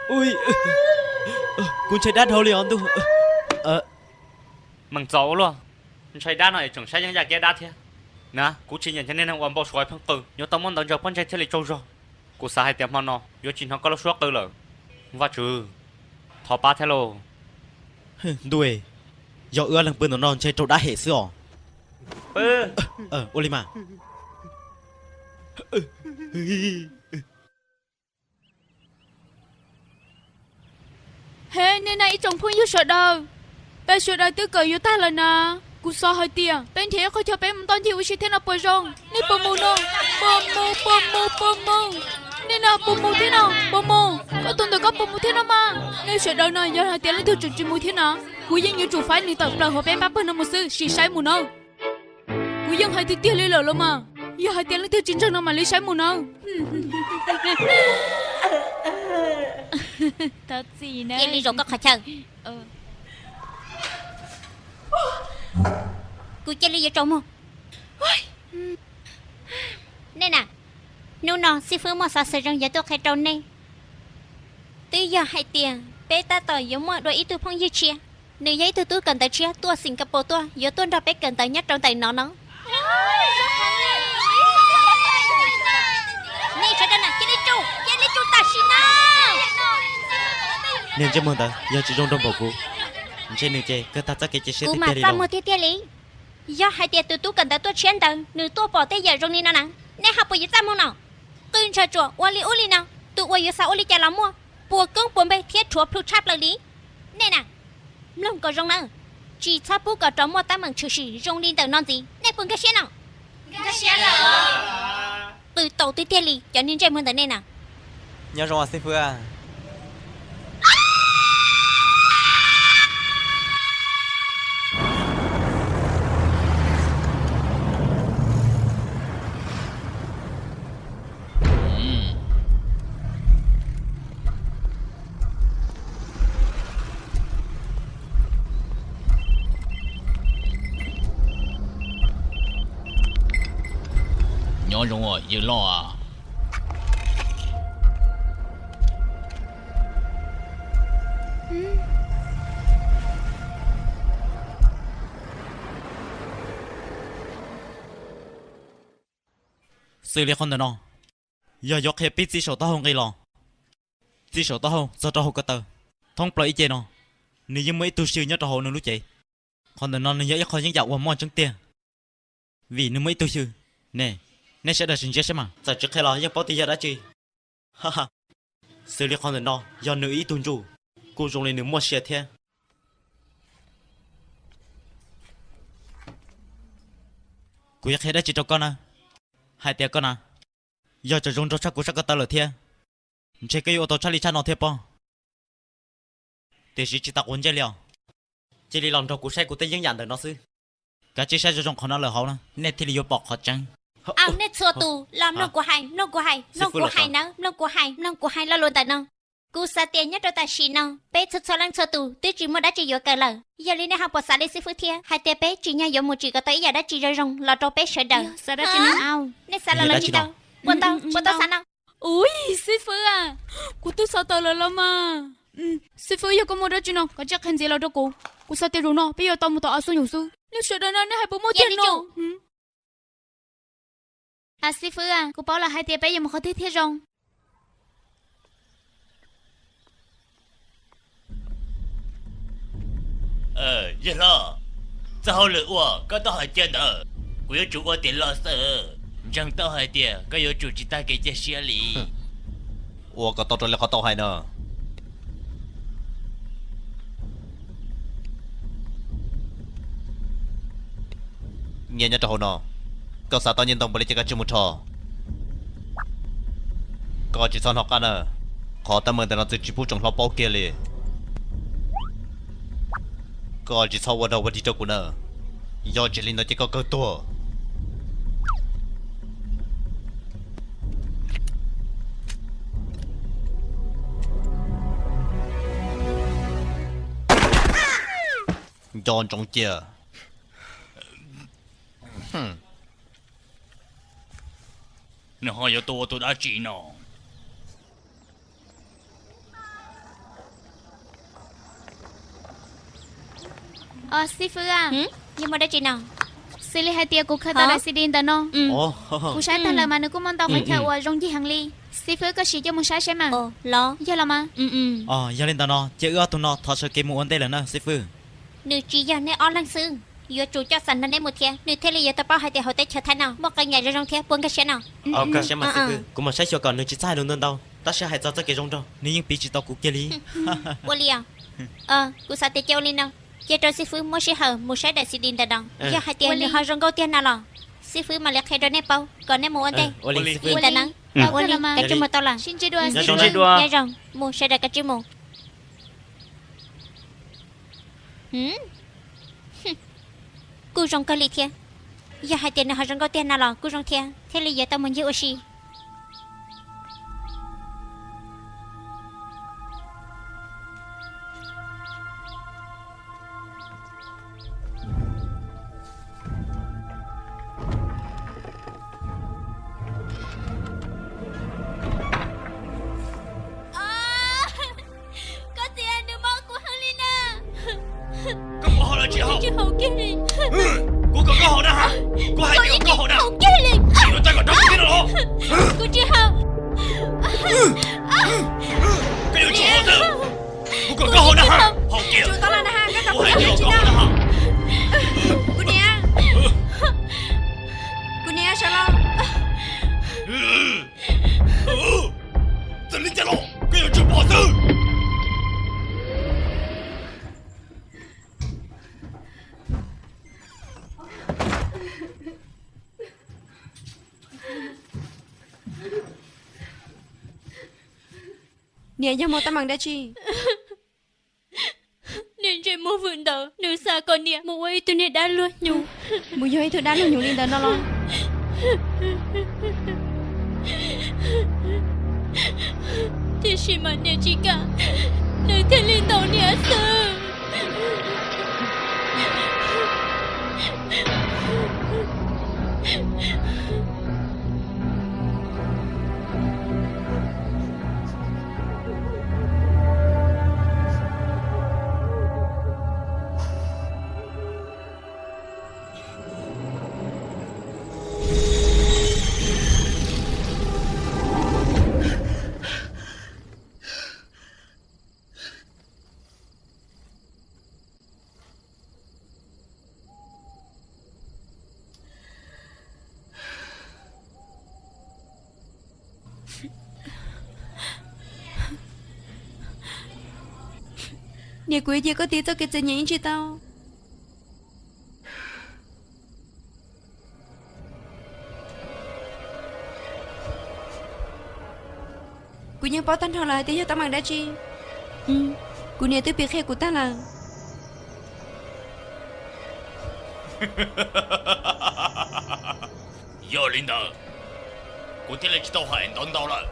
Kuv ntshai dab dhau li os ntuj. Meem txaus ua luaj, ntshai dab no es tseem saib yeeb yaj kiab dab thiab. Na, kuv tsis nyiam cov niag neeg uas npau suav pheej qw, yuav tau muab ntawv ntsaws pob ntseg thiaj li tsaug zog. Kuv xav hais tias hmo no yuav tsis hnov koj lub suab qw lawm. Vajtswv, thov pab thiab lauj. Ntuj, yog wb ob leeg pw ntawm no ntshe raug dab hem xwb os. Ua li mas. He, nej na ib tsoom phooj ywg sawv daws, peb sawv daws twb kawm yuav tag lawm na. Kuv xav hais tias peb nrhiav ib qho chaw peb mus ntoj ncig ua si thiab no puas zoo? Nej puas mus no? Puas mus, puas mus, puas mus? Nej no puas mus thiab no? Puas mus? Koj tus ntawm koj puas mus thiab no mas? Nej sawv daws no yog hais tias leej twg tseem tsis mus thiab no, kuv yeej yuav tsum faib nws tawm plaws hauv peb npab pawg no mus xwb, sim saib mus na. Kuv yeej hais tiag tiag li lawm los mas, yog hais tias leej twg tsis ntseeg no mam li saib mus na. Cia li zaum koj qhov chaw. Kuv cia li yuav tsaus muag. Nej na, hnub no xib fwb muaj xov xwm zoo yuav tuaj qhia rau nej. Twb yog hais tias peb tab tom yuav muaj dua ib tug phooj ywg tshiab, nws yog ib tug tub kawm ntawv tshiab tuaj Singapore tuaj, yuav tuaj nrog peb kawm ntawv nyob rau ntawm no no. Nej sawv daws na, cia li tsum, cia li tsum tam sim no. Niag ntsej muag ntawd yog tsis zoo rau npaum kuv, ntshe nws ces kawg tag txoj kev cia siab tiag tiag li. Kuv mas txaj muag tiag tiag li. Yog hais tias tus tub kawm ntawv tuaj tshiab ntawd nws tuaj pom tej yam zoo li no na, nej ho puas yuav txaj muag no? Qw ntshaw tsuam ua li ub li no, tus uas yuav xav ua li cas los muaj, puas koob puas npe thiab rhuav plhu tshaj plaws li. Nej na, mloog kom zoo na, tsis txhob pub kom rov muaj teeb meem tshwm sim zoo li ntawm no ntxiv, nej puas nkag siab no? Qw tau tiag tiag li cov niag ntsej muag ntawm nej na. Nyob zoo xib fwb. Nyob zoo yawg loj. Xws li qhov ntawm no, yog yuav qhia pib txij saum taub hau nqis los, txij saum taub hau txog rau hauv ko taw, thoob plaws ib ce no, nws yeej muaj ib tug xyw nyob rau hauv nws lub cev. Qhov ntawm no nws yog ib qho yeeb yam uas muaj tseeb tiag, vim nws muaj ib tug xyw. Ne, nej sawv daws sim ntsia saib mas, txawm tsis qhia los yeej paub tias yog dab tsi. Xws li qhov ntawm no yog nws ib tug ntsuj, kuj zoo li nws muaj sia thiab. Kuv yuav qhia dab tsi rau koj na, hais tias koj na, yog tseem zoo nraug tshaj kuv sab ko taw lawm thiab, ntshe koj yuav ua tau tshaj li tshaj no thiab pob. Tiam sis tsis tas quav ntsej li os, cia li los nrog kuv saib kuv tej yeeb yam ntawm no xwb. Kav tsij saib zoo zoo qhov no lawm hauv na, nej thiaj li yuav pom qhov tseeb. Aw, nej txhua tus los mloog kuv hais, mloog kuv hais, mloog kuv hais nawb, mloog kuv hais, mloog kuv hais lo lus ntawm no. Kuv xav tias nyob rau tam sim no peb txhua txhua leej txhua tus twb tsis muaj dab tsi yuav kawm lawm, yog li nej ho puas xav li xib fwb thiab hais tias peb tsis nyog yuav mus tsim kom tau ib yam dab tsi zoo zoo los rau peb sawv daws? Xav dab tsi no? Aw, nej xav los los tsis tau. Puas tau, puas tau xav no? Ui, xib fwb a, kuv twb xav tawm lawm los mas. Xib fwb, yog koj muaj dab tsi no kav tsij qhia ntxiv los rau kuv. Kuv xav tias zaum no peb yuav tau mus tom av xub nyum xwb. Nej sawv daws no nej hais puas muaj tiag no? A, xib fwb a, kuv paub lawm hais tias peb yuav mus qhov twg thiaj zoo. Yawg hlob, txoj hauj lwm uas koj tau hais tias ntawd, kuv yuav tsum ua tiav los xwb. Ntseeg tau hais tias koj yuav tsum tsis tag kev cia siab li. Ua kom tau raws li qhov tau hais no. Nyiaj nyob rau hauv no, koj xav tau nyiaj ntau npaum li ces koj tsis mus rho. Koj tsis txhob hnov qab na, qhov teeb meem ntawm no txwv tsis pub tsoom hlob paub kiag li. Koj tsis txhob ua dog ua dig rau kuv na, yog tsis li ntawd ces koj kawg tuag. Nco ntsoov cia. Nws ho yuav tuaj ua tus dab tsi no? Os xib fwb, yog muaj dab tsi no? Xws li hais tias kuv khaws tau daim C D ntawm no. Kuv saib tag lawm mas nws kuj muaj ntau qhov chaw uas zoo ncig heev li. Xib fwb, koj sim coj mus saib saib mas. Yog los mas. Yog li ntawd no ces wb ob tug no thov sawv kev mus ua ntej lawm na xib fwb. Nws tsis yog nej ob leeg xwb, yuav tsum coj xam nrog neb mus thiab, nws thiaj li yuav tau paub hais tias hauv teb chaws Thaib no muaj qee yam zoo zoo thiab puas nkag siab no. Kuv mam saib xyuas kom nws tsis txhob hais lus ntau ntau, tab sis hais txog txoj kev zoo nraug nws yeej piv tsis tau kuv kiag li. Ua li os. Kuv xav tias cia ua li no, cia rau xib fwb muab sij hawm mus saib daim C D ntawm no, yog hais tias nws ho zoo nkauj tiag no los xib fwb mam li qhia rau nej paub kom nej mus ua ntej. Ua li xib fwb. Ua li, kav tsij mus tau lawm. Nyob zoo, mus sawv daws kav tsij mus. Kuj zoo kawg li thiab. Yog hais tias nws ho zoo nkauj tiag no los kuj zoo thiab, thiaj li yuav tau mus ncig ua si. Koj txiv, nws mob kuv heev li na. Koj puas haus los tsis haus? Tsis haus kiag li. Kuv kom koj haus na ha. Kuv hais tias kom koj haus na. Haus kiag li. Yuav tau kom rau kuv thiab no los? Kuv tsis haus. Koj yuav tsum haus xwb. Kuv kom koj haus na ha. Haus kiag. Kuv hais tias kom koj haus na ha. Kuv niam, kuv niam sawv los. Txawm li cas los koj yuav tsum pom xwb. Niam, yog muaj teeb meem dab tsi? Niag ntsej muag vwm ntawd nws xa kom niam mus ua ib tug niag dab luag hnyuv. Mus yog ib tug dab luag hnyuv li ntawd no los? Tiam sis mas niam tsis kam, nws thiaj li ntaus niam xwb. Niam, kuv yuav cia koj tiv txoj kev txom nyem ib ntsis tau. Kuv yeej paub tag nrho lawm hais tias yog teeb meem dab tsi. Kuv niam twb piav qhia kuv tag lawm. Yog li ntawd, kuv thiaj li tsis tau hais ntau ntau lawm.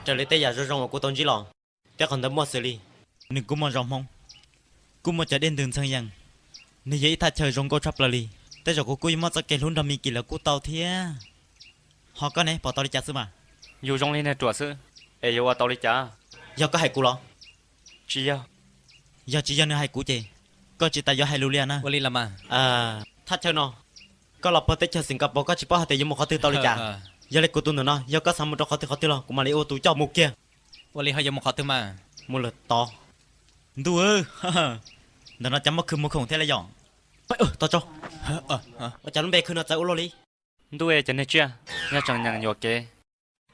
Raws li tej yam zoo zoo uas kuv tau ntsib los, tej qhov ntawd muaj xws li, nws kuj muaj zos Hmoob, kuj muaj cov dej ntws ntxhee yees, nws yog ib thaj chaw zoo nkauj tshaj plaws li. Tej zaum kuv kuj yuav muaj txoj kev hlub nrog Mis Kim lawv kuj tau thiab. Ho koj ne, pom tau li cas xwb mas? Yus zoo li niag ruam xwb, es yuav ua tau li cas? Yog koj hais kuv los? Tsis yog. Yog tsis yog nws hais kuv ces koj tsis tas yuav hais lus li na. Ua li los mas. Thaj chaw no, koj los puag teb chaws Singapore koj tsis paub hais tias yuav mus qhov twg tau li cas. Yog li kuv tus ntawm no, yog koj xav mus rau qhov twg qhov twg los kuv mam li ua tus coj mus kiag. Ua li ho yuav mus qhov twg mas? Mus lawm tod. Ntuj, ntawm no cas muaj khw muag khoom thiab li yom? Tau tso. Ua cas lub npe khw no txawv ua luaj li? Ntuj, cov niag tsiaj, nyob tseem nyeem yuam kev.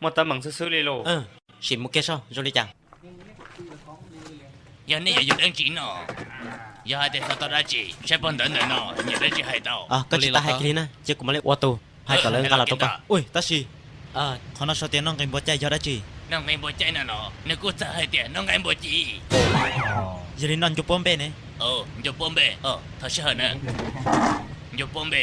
Muaj teeb meem xwb xwb li lauj. Sim mus kiag saib zoo li cas. Yog nej yuav yug dab tsi no, yog hais tias xav tau dab tsi, saib pog ntawv ntawm no nyiam dab tsi hais tau. Koj tsis tas hais kiag li na, cia kuv mam li ua tus hais kom lawv nqa los rau koj. Ui, tab sis qhov no sau tias noj nqe npua caij yog dab tsi? Noj nqe npua caij no los nws kuj txawj hais tias noj nqe npua ci. Yog li noj ncu puab npe ne? Ncu puab npe, thov sij hawm na. Ncu puab npe.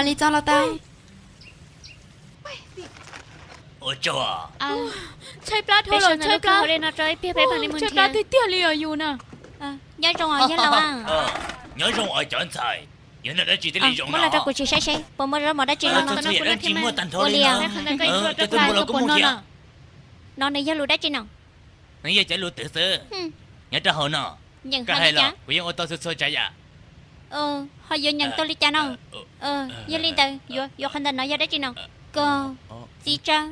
mam li txog los tau. Tshaib plab dhau lawm, tshaib plab, tshaib plab tiag tiag li os yus na. Nyob zoo os yawg laus. Nyob zoo os cov ntxhais. Yog no dab tsi thiaj li zoo no? Muab los rau kuv tsis saib seb puas muaj zaub mov dab tsi no. Ua li os. Cov tuaj mus los kuj muaj thiab. No nws yog lus dab tsi no? Nws yog cov lus twm xwb. Nyob rau hauv no, koj hais los kuv yeej ua tau txhua txhua tsav yam. Ho yuav nyeem tau li cas no? Yog li ntawd yuav qhov ntawm no yog dab tsi no? Koj txiv tsawb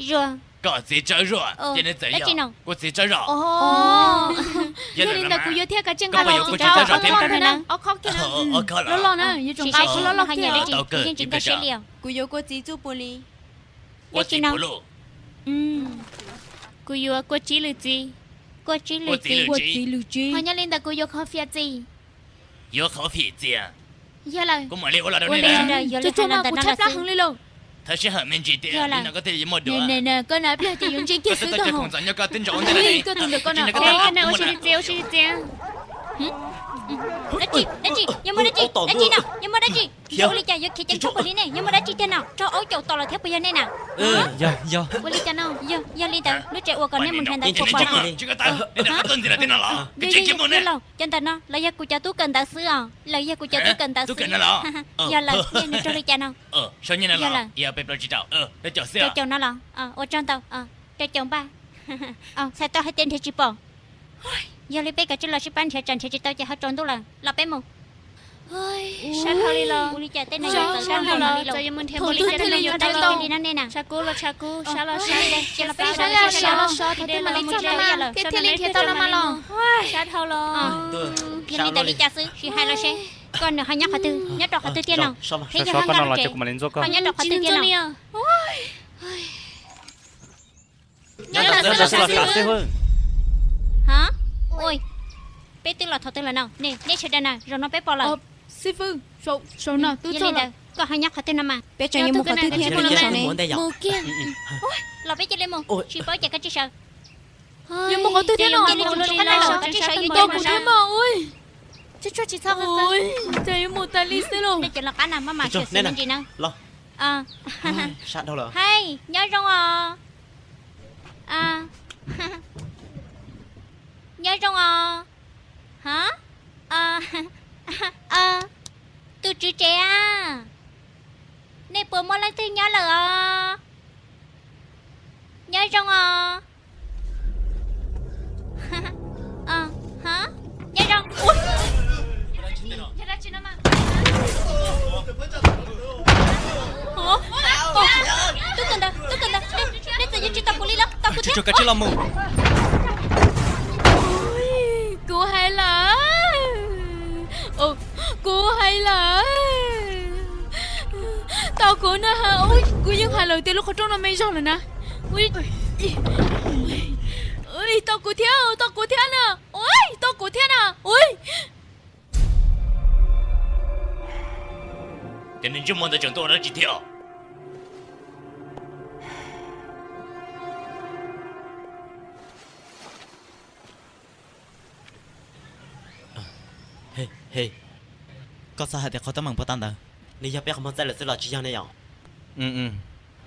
zuag. Koj txiv tsawb zuag ces nws txawm yog kuv txiv tsawb zog. Yog li ntawd kuv yuav thiaj kav tsij nqa los kuv txiv tsawb zog thiab. Ob khob kiag na, loj loj na, yuav tsum nqa ob khob loj loj kiag. Kuv yuav kua txiv txuj puav li. Dab tsi no? Kuv yuav kua tsib lwm txiv. Kua tsib lwm txiv. Ho nyob li ntawd kuv yuav qhov fiam txiv. Yuav qhov fiam txiv. Yog lawm. Kuv mam li ua los rau nej. Yog li, yog li, yog li, hais los ntawm no los xwb. Thawj sij hawm me ntsis tiag, li no koj thiaj yuav muaj dua. Neb, neb, koj na pliag ces yuav ntseeg kiag xwb. Koj tau cov khoom ntxov nyob koj twb ntsaum ua ntej lawm ne. Koj tus ntawm koj no. Ua si txias, ua si txias. Dab tsi, dab tsi, yog muaj dab tsi, dab tsi no, yog muaj dab tsi? Ua li cas yuav khiav ceev tshaj puas li nej? Yog muaj dab tsi tiag no? Raug aub caum tom lawm thiab puas yog nej na? Yog, yog. Ua li cas no? Yog, yog li ntawd lub tsev uas kom nej mus nrhiav ntawd puas pom lawm? Cov ntawm no los yog kuv cov tub kawm ntawv xwb os, lawv yog kuv cov tub kawm ntawv xwb. Yog lawm, nej nws raug li cas no? Yog lawm. Rau caum no los, ua tsaug ntau. Rau caum npaj. Txhais tau hais tias nrhiav tsis pom. Yog li peb kav tsij los sib pab nrhiav, tsam nrhiav tsis tau ces ho tsaus ntuj lawm. Los peb mus. Sab dhau li los. Ua li cas tej no sab dhau los, txawm yuav mus nrhiav npaum li cas los yuav dab tsi li no nej na. Tshav kub los tshav kub, sab los sab, ces los peb sab los sab, thaum twg mam li txog no mas thiaj li nrhiav tau no mas los. Sab dhau los. Yog li ntawd li cas xwb, sim hais los seb koj nws ho nyob qhov twg, nyob rau qhov twg tiag no? Thiab yog ho nyob rau qhov twg tiag no? Ho nyob rau qhov twg tiag no? Nyob rau xwb los xwb. Ha? Ua, peb twb los thaum twg lawm no? Nej, nej sawv daws na, zaum no peb pom lawm. Xib fwb, zaum no twb txog lawm. Koj ho nyob qhov twg no mas? Peb tseem yuav mus qhov twg thiab? Mus kiag. Los peb cia li mus, tsis paub ces koj tsis sawv. Yuav mus qhov twg thiab no? Tos kuv thiab mas. Ua, cas yuav mus tas li xwb lauj. Nej cov lawv qab na, maj mam xyuam xim me ntsis na. Hais, nyob zoo os. Nyob zoo os. Ha? Tus tswv tsev a, nej puas muaj leej twg nyob lawm os? Nyob zoo os. Nyob zoo. Tub kawm ntawv, tub kawm ntawv, nej txawm yuav tsis tos kuv li los tos kuv thiab. Kuv hais lawm, kuv hais lawm, tos kuv na. Kuv yeej hais lawm tias lub qhov rooj no me zog lawm na. Tos kuv thiab, tos kuv thiab na. Tos kuv thiab na. Ces niag ntsej muag ntawd tseem tuaj ua dab tsi thiab? Koj xav hais tias qhov teeb meem puas tag ntawd? Nws yog peb qhov muag txaij lawm xwb los tsis yog ne yom?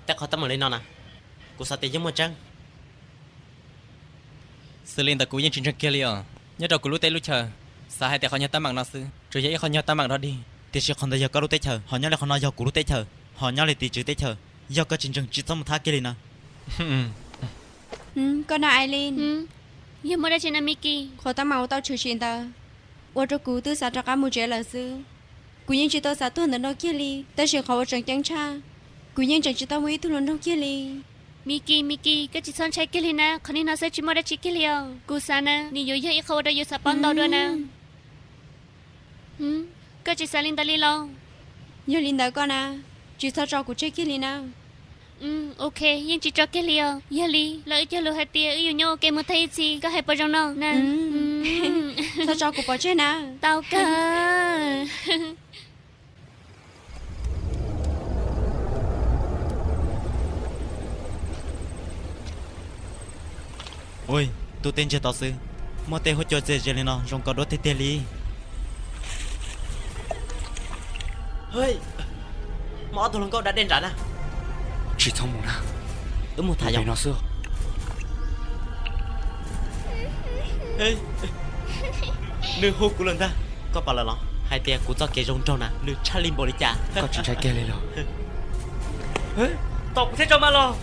Tej qhov teeb meem li no na, kuv xav tias yeej muaj tseeb. Xws li ntawd kuv yeej tsis ntseeg kiag li os. Nyob rau kuv lub teb lub chaw, xav hais tias qhov nyuag teeb meem no xwb, tsuas yog ib qhov nyuag teeb meem dog dig, tiam sis qhov ntawd yog koj lub teb chaws, ho nyob li qhov no yog kuv lub teb chaws, ho nyob li tim tswv teb chaws. Yog koj tsis ntseeg tsis txhob mus thab kiag li na. Koj na Aileen, yog muaj dab tsi na Miki? Qhov teeb meem uas tau tshwm sim ntawd ua rau kuv twb xav rov qab mus tsev lawm xwb. Kuv yeej tsis tau xav tuag ntawm no kiag li, tab sis qhov uas tseem ceeb tshaj, kuv yeej tseem tsis tau muaj ib tug hluas nraug kiag li. Miki, Miki, koj tsis txhob ntshai kiag li na, qhov niag no xwb tsis muaj dab tsi kiag li os. Kuv xav na nws yuav yog ib qho ua rau yus xav paub ntau dua na. Koj tsis xav li ntawd li los? Yog li ntawd koj na, tsis txhob tso kuv tseg kiag li na. Ok, yeej tsis tso kiag li os. Yog li los wb cog lus hais tias wb yuav nyob ua ke mus tag ib txhis, koj hais puas zoo no na? Txhob tso kuv pov tseg na. Tau kawg. Ua, ntuj teb ntsiag to xwb, muaj tej huab cua txias zi li no zoo kawg duab tiag tiag li. Muaj ob tug hluas nkauj da dej nram na. Tsis txhob mus na, wb mus tham yom no xwb. Nws hu kuv lawm ntag. Koj pom lawm los hais tias kuv txoj kev zoo nraug na nws tshaj li npaum li cas? Koj tsis ntshai kiag li los? Tos kuv thiab tso mas los.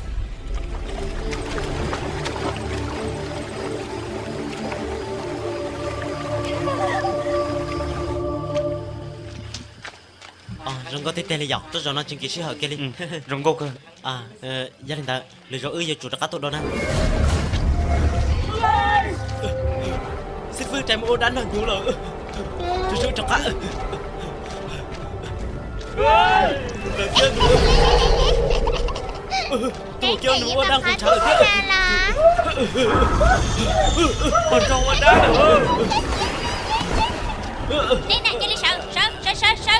Zoo nkauj tiag tiag li yom, tuaj zaum no tsis nkim sij hawm kiag li. Zoo nkauj kawg. Yog li ntawd lwm zaus wb yuav tsum rov qab tuaj dua na. Xib fwb, rais mus ua dab nag nkuv lawm. Tsum rov qab. Tus kiag nws ua dab nkuv ntshav lawm thiab. Pog nrog ua dab lawm. Neb na cia li sawv, sawv, sawv, sawv, sawv.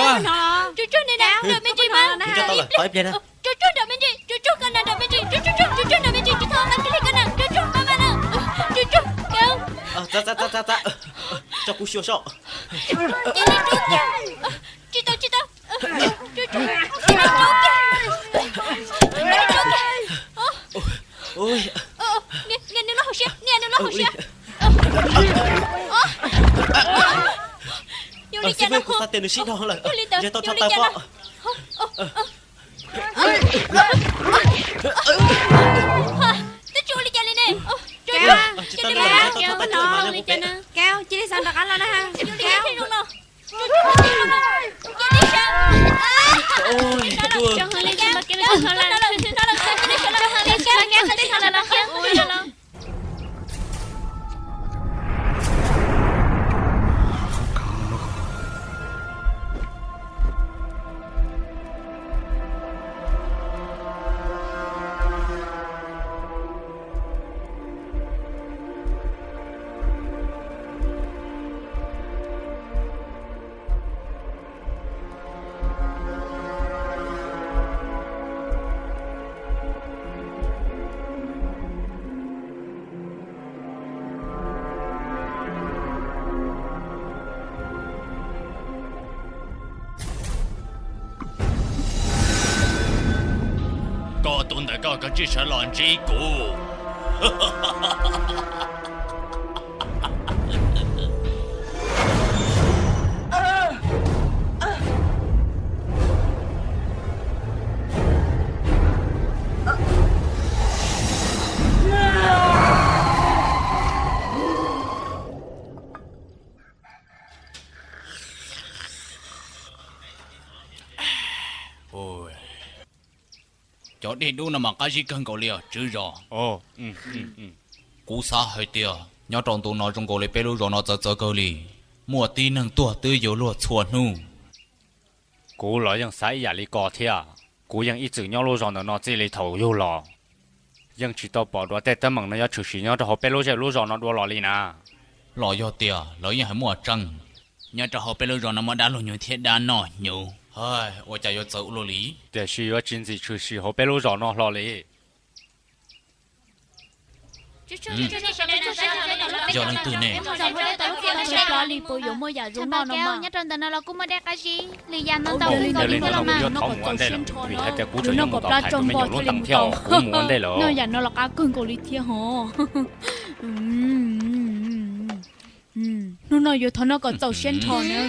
Rua Rua nws na, nrog me ntsis mas. Tsuag tau lawm, tos ib pliag na. Rua Rua nrog me ntsis, Rua Rua koj na nrog me ntsis, Rua Rua Rua Rua nrog me ntsis, tsis txhob nqa kiag li koj na, Rua Rua mas mas na. Rua Rua koj. Tsa tsa tsa tsa tsa. Tso kuv xyuas soj. Cia li rub kiag. Tsis tau tsis tau. Rua Rua, cia li rub kiag. Cia li rub kiag. Ua li cas no? Kuv xav tias nws sib dhos lawm. Yog tau tso taw pom. Twb tsis ua li cas li ne. Tsis tau li cas, tau tso taw mas yog kuv pem. Cia li xav rov qab los na. Koj tus ntawm koj, koj tsis sawv los ntsib kuv. Cov dej dub no mas qab zib kawg nkaus li os tswv zos. Kuv xav hais tias nyob rau ntu no zoo nkaus li peb lub zos no txawv txawv kawg li, muaj tib neeg tuag twb yuav luag txhua hnub. Kuv los yeej xav ib yam li ko thiab. Kuv yeej ib txwm nyob lub zos ntawm no txij li thaum yug los, yeej tsis tau pom dua tej teeb meem no yuav tshwm sim nyob rau hauv peb lub zej lub zos no dua los li na. Los yog tias lawv yeej hais muaj tseeb, nyob rau hauv peb lub zos no muaj dab luag hnyuv thiab dab noj hnyuv. Ua cas yuav txawv ua luaj li? Tiam sis yuav tsis ntxim tshwm sim hauv peb lub zos no hlo li. Yog leej twg ne? Li puas yuav muaj yam zoo no no mas. Nyob rau ntawm no los kuj muaj dej qab zib, lwm yam no ntau kawg nkaus li thiab los mas. Vim hais tias kuv tseem yuav mus tom phais tus me nyuam lub ntees thiab, kuv mus ua ntej lawm. Noj yam no los qab kawg nkaus li thiab hov. Hnub no yuav thov noj kom txaus siab nrho na.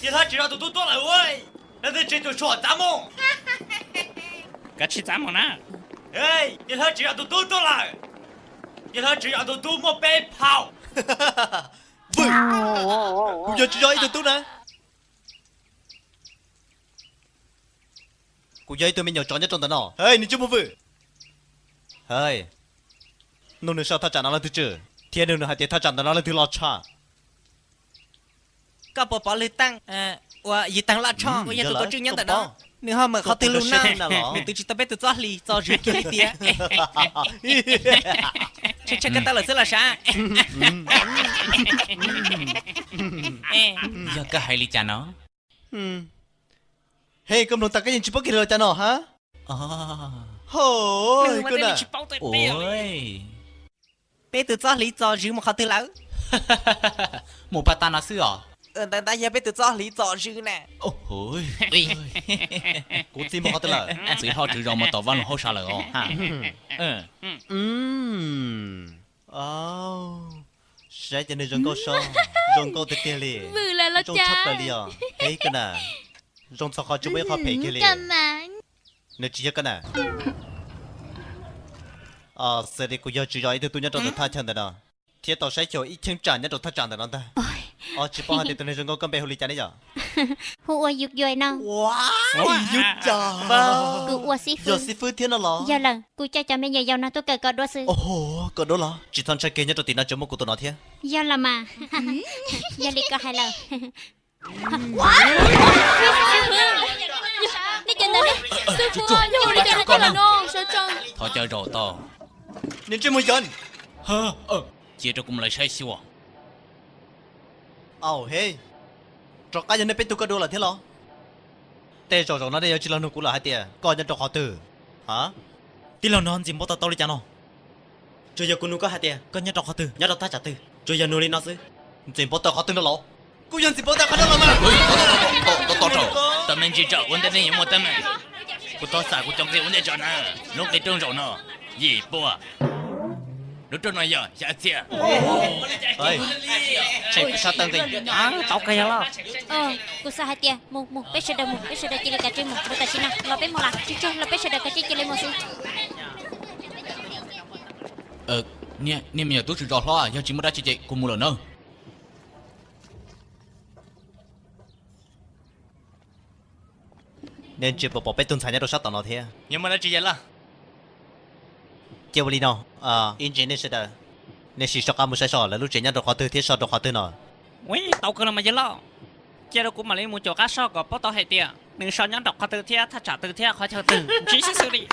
Yawg Hlob Tswv Zos tus tub tuaj lawm ua, leej twg tseem tshuam txav mus? Kav tsij txav mus na. Yawg Hlob Tswv Zos tus tub tuaj lawm. Yawg Hlob Tswv Zos tus tub muaj peb phau. Vwm, kuv yog Tswv Zos ib tug tub na. Kuv yog ib tug me nyuam tsov nyob rau ntawm no. Hej, nws tsis mus vwm. Hej, nug nws saib thaj tsam no leej twg tswm, thiab nug nws hais tias thaj tsam ntawm no leej twg loj tshaj. Koj puas pom lwg teej uas yim teeg loj tshaj uas yog tus tuav tswj nyob ntawm no? Nws ho mawm qhov twg lug na? Nws twb tsis tau peb tus txob hlis txo zwv kiag li tiag. Tshee tshee koj tau lawm xwb los sav. Yog koj hais li cas no? Hej, koj mloog tas koj yeej tsis paub kiag li los cas no hab? Peb tus txob hlis txo zwv mus qhov twg lawm? Mus pag tas no xwb os. Ntawd ntag yog peb tus txob hlis txo zwv na. Kuv txiv mus qhov twg lawm? Txiv hlob Tswv Zos mus tom vaj loog hauj sam lawm os. Saib ces nws zoo nkauj so, zoo nkauj tiag tiag li. Zoo tshaj plaws li os. Hej koj na, zoo txog qhov tsis muaj ib qho phem kiag li. Nws tsis yog koj na. Xws li kuv yog Tswv Zos ib tug tub nyob rau ntawm thaj chaw ntawm no, thiab tau saib xyuas ib cheeb tsam nyob rau thaj tsam ntawm no ntag. Tsis paub hais tias tus neeg zoo nkauj koj npe hu li cas ne yom? Hu ua Yus Yuais no. Yus Yuais, kuv ua xib fwb. Yog xib fwb thiab no los? Yog lawm, kuv coj cov me nyuam yaus no tuaj kawm kom dua xwb. Kom dua los? Tsis txhob ntshai kiag, nyob rau tim no tseem muaj kuv tus no thiab. Yog los mas. Yog li koj hais lawm. Nej cov ntawd, xib fwb, yog ua li cas koj los no? Thov caw zaum tau. Niag ntsej muag Yob, cia rau kuv mus lawv saib xyuas. Au he, rov qab yog nej peb tug koj dua lawm thiab los? Tej zaum zaum no nej yuav tsis los nug kuv lawm hais tias koj nyob rau qhov twg. Tij laug, nws ntxim npaum tau tau li cas no? Tsuas yog kuv nug koj hais tias koj nyob rau qhov twg, nyob rau thaj tsam twg, tsuas yog nug li no xwb. Ntxim npaum tau qhov twg no los? Kuj yog ntxim npaum tau qhov no los mas. Tos tos, tab me ntsis tso, ua ntej nej yuav muaj teeb meem. Kuv thov xam kuv cov nqi ua ntej tso na. Lub nqi rooj zaum no yim pua. Lub rooj no yog xya txhiab. Tshem kuv sab tawb nqi. Tau kawg yog los? Kuv xav hais tias mus mus, peb sawv daws mus, peb sawv daws cia li kav tsij mus, mus tam sim no los peb mus las, tsuag tsuag los peb sawv daws kav tsij cia li mus xwb. Niag me nyuam tub tswv zos hlob, yog tsis muaj dab tsi ces kuv mus lawm nawb. Nej ntsia puas pom peb tug ntxhais nyob rau sab tom no thiab? Yog muaj dab tsi yawg laj? Cia ua li no, ib ntsis nej sawv daws, nej sim soj qab mus saib seb lawv lub tsev nyob rau qhov twg thiab so rau qhov twg no. Ua tau kawg los mas yawg laj. Cia rau kuv mam li mus caum qab soj kom paub tau hais tias nws so nyob rau qhov twg thiab thaj tsam twg thiab qhov chaw twg, ntsib xwb xwb li.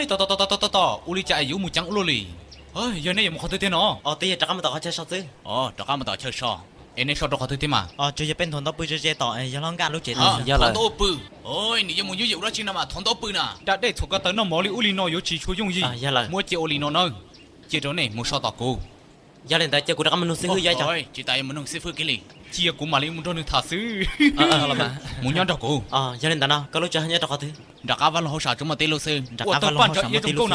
Tos tos tos, ua li cas es yuav mus ceev ua luaj li? Yog nej yuav mus qhov twg tiag no? Twb yog rov qab mus tom qhov chaw so xwb. Rov qab mus tom chaw so. Es nej so rau qhov twg thiab mas? Tsuas yog peb nthuav ntaub pw ze ze tom yawg hlob Nkaj lub tsev. Nthuav ntaub pw. Nws yuav mus yooj yim ua dab tsi no mas nthuav ntaub pw na? Da dej txhuam ko taw noj mov li ub li no yuav tsis tshua yooj yim. Muab cia ua li no nawb. Cia rau nej mus so tom kuv. Yog li ntawd cia kuv rov qab mus nug xib fwb yom. Tsis tas yuav mus nug xib fwb kiag li. Cia kuv mam li mus nrog nws tham xwb. Mus nyob nrog kuv. Yog li ntawd no koj lub tsev nyob rau qhov twg? Nram qab vaj loog hauv sam tsuas muaj tib lub xwb. Nram qab vaj loog hauv sam muaj tib lub xwb.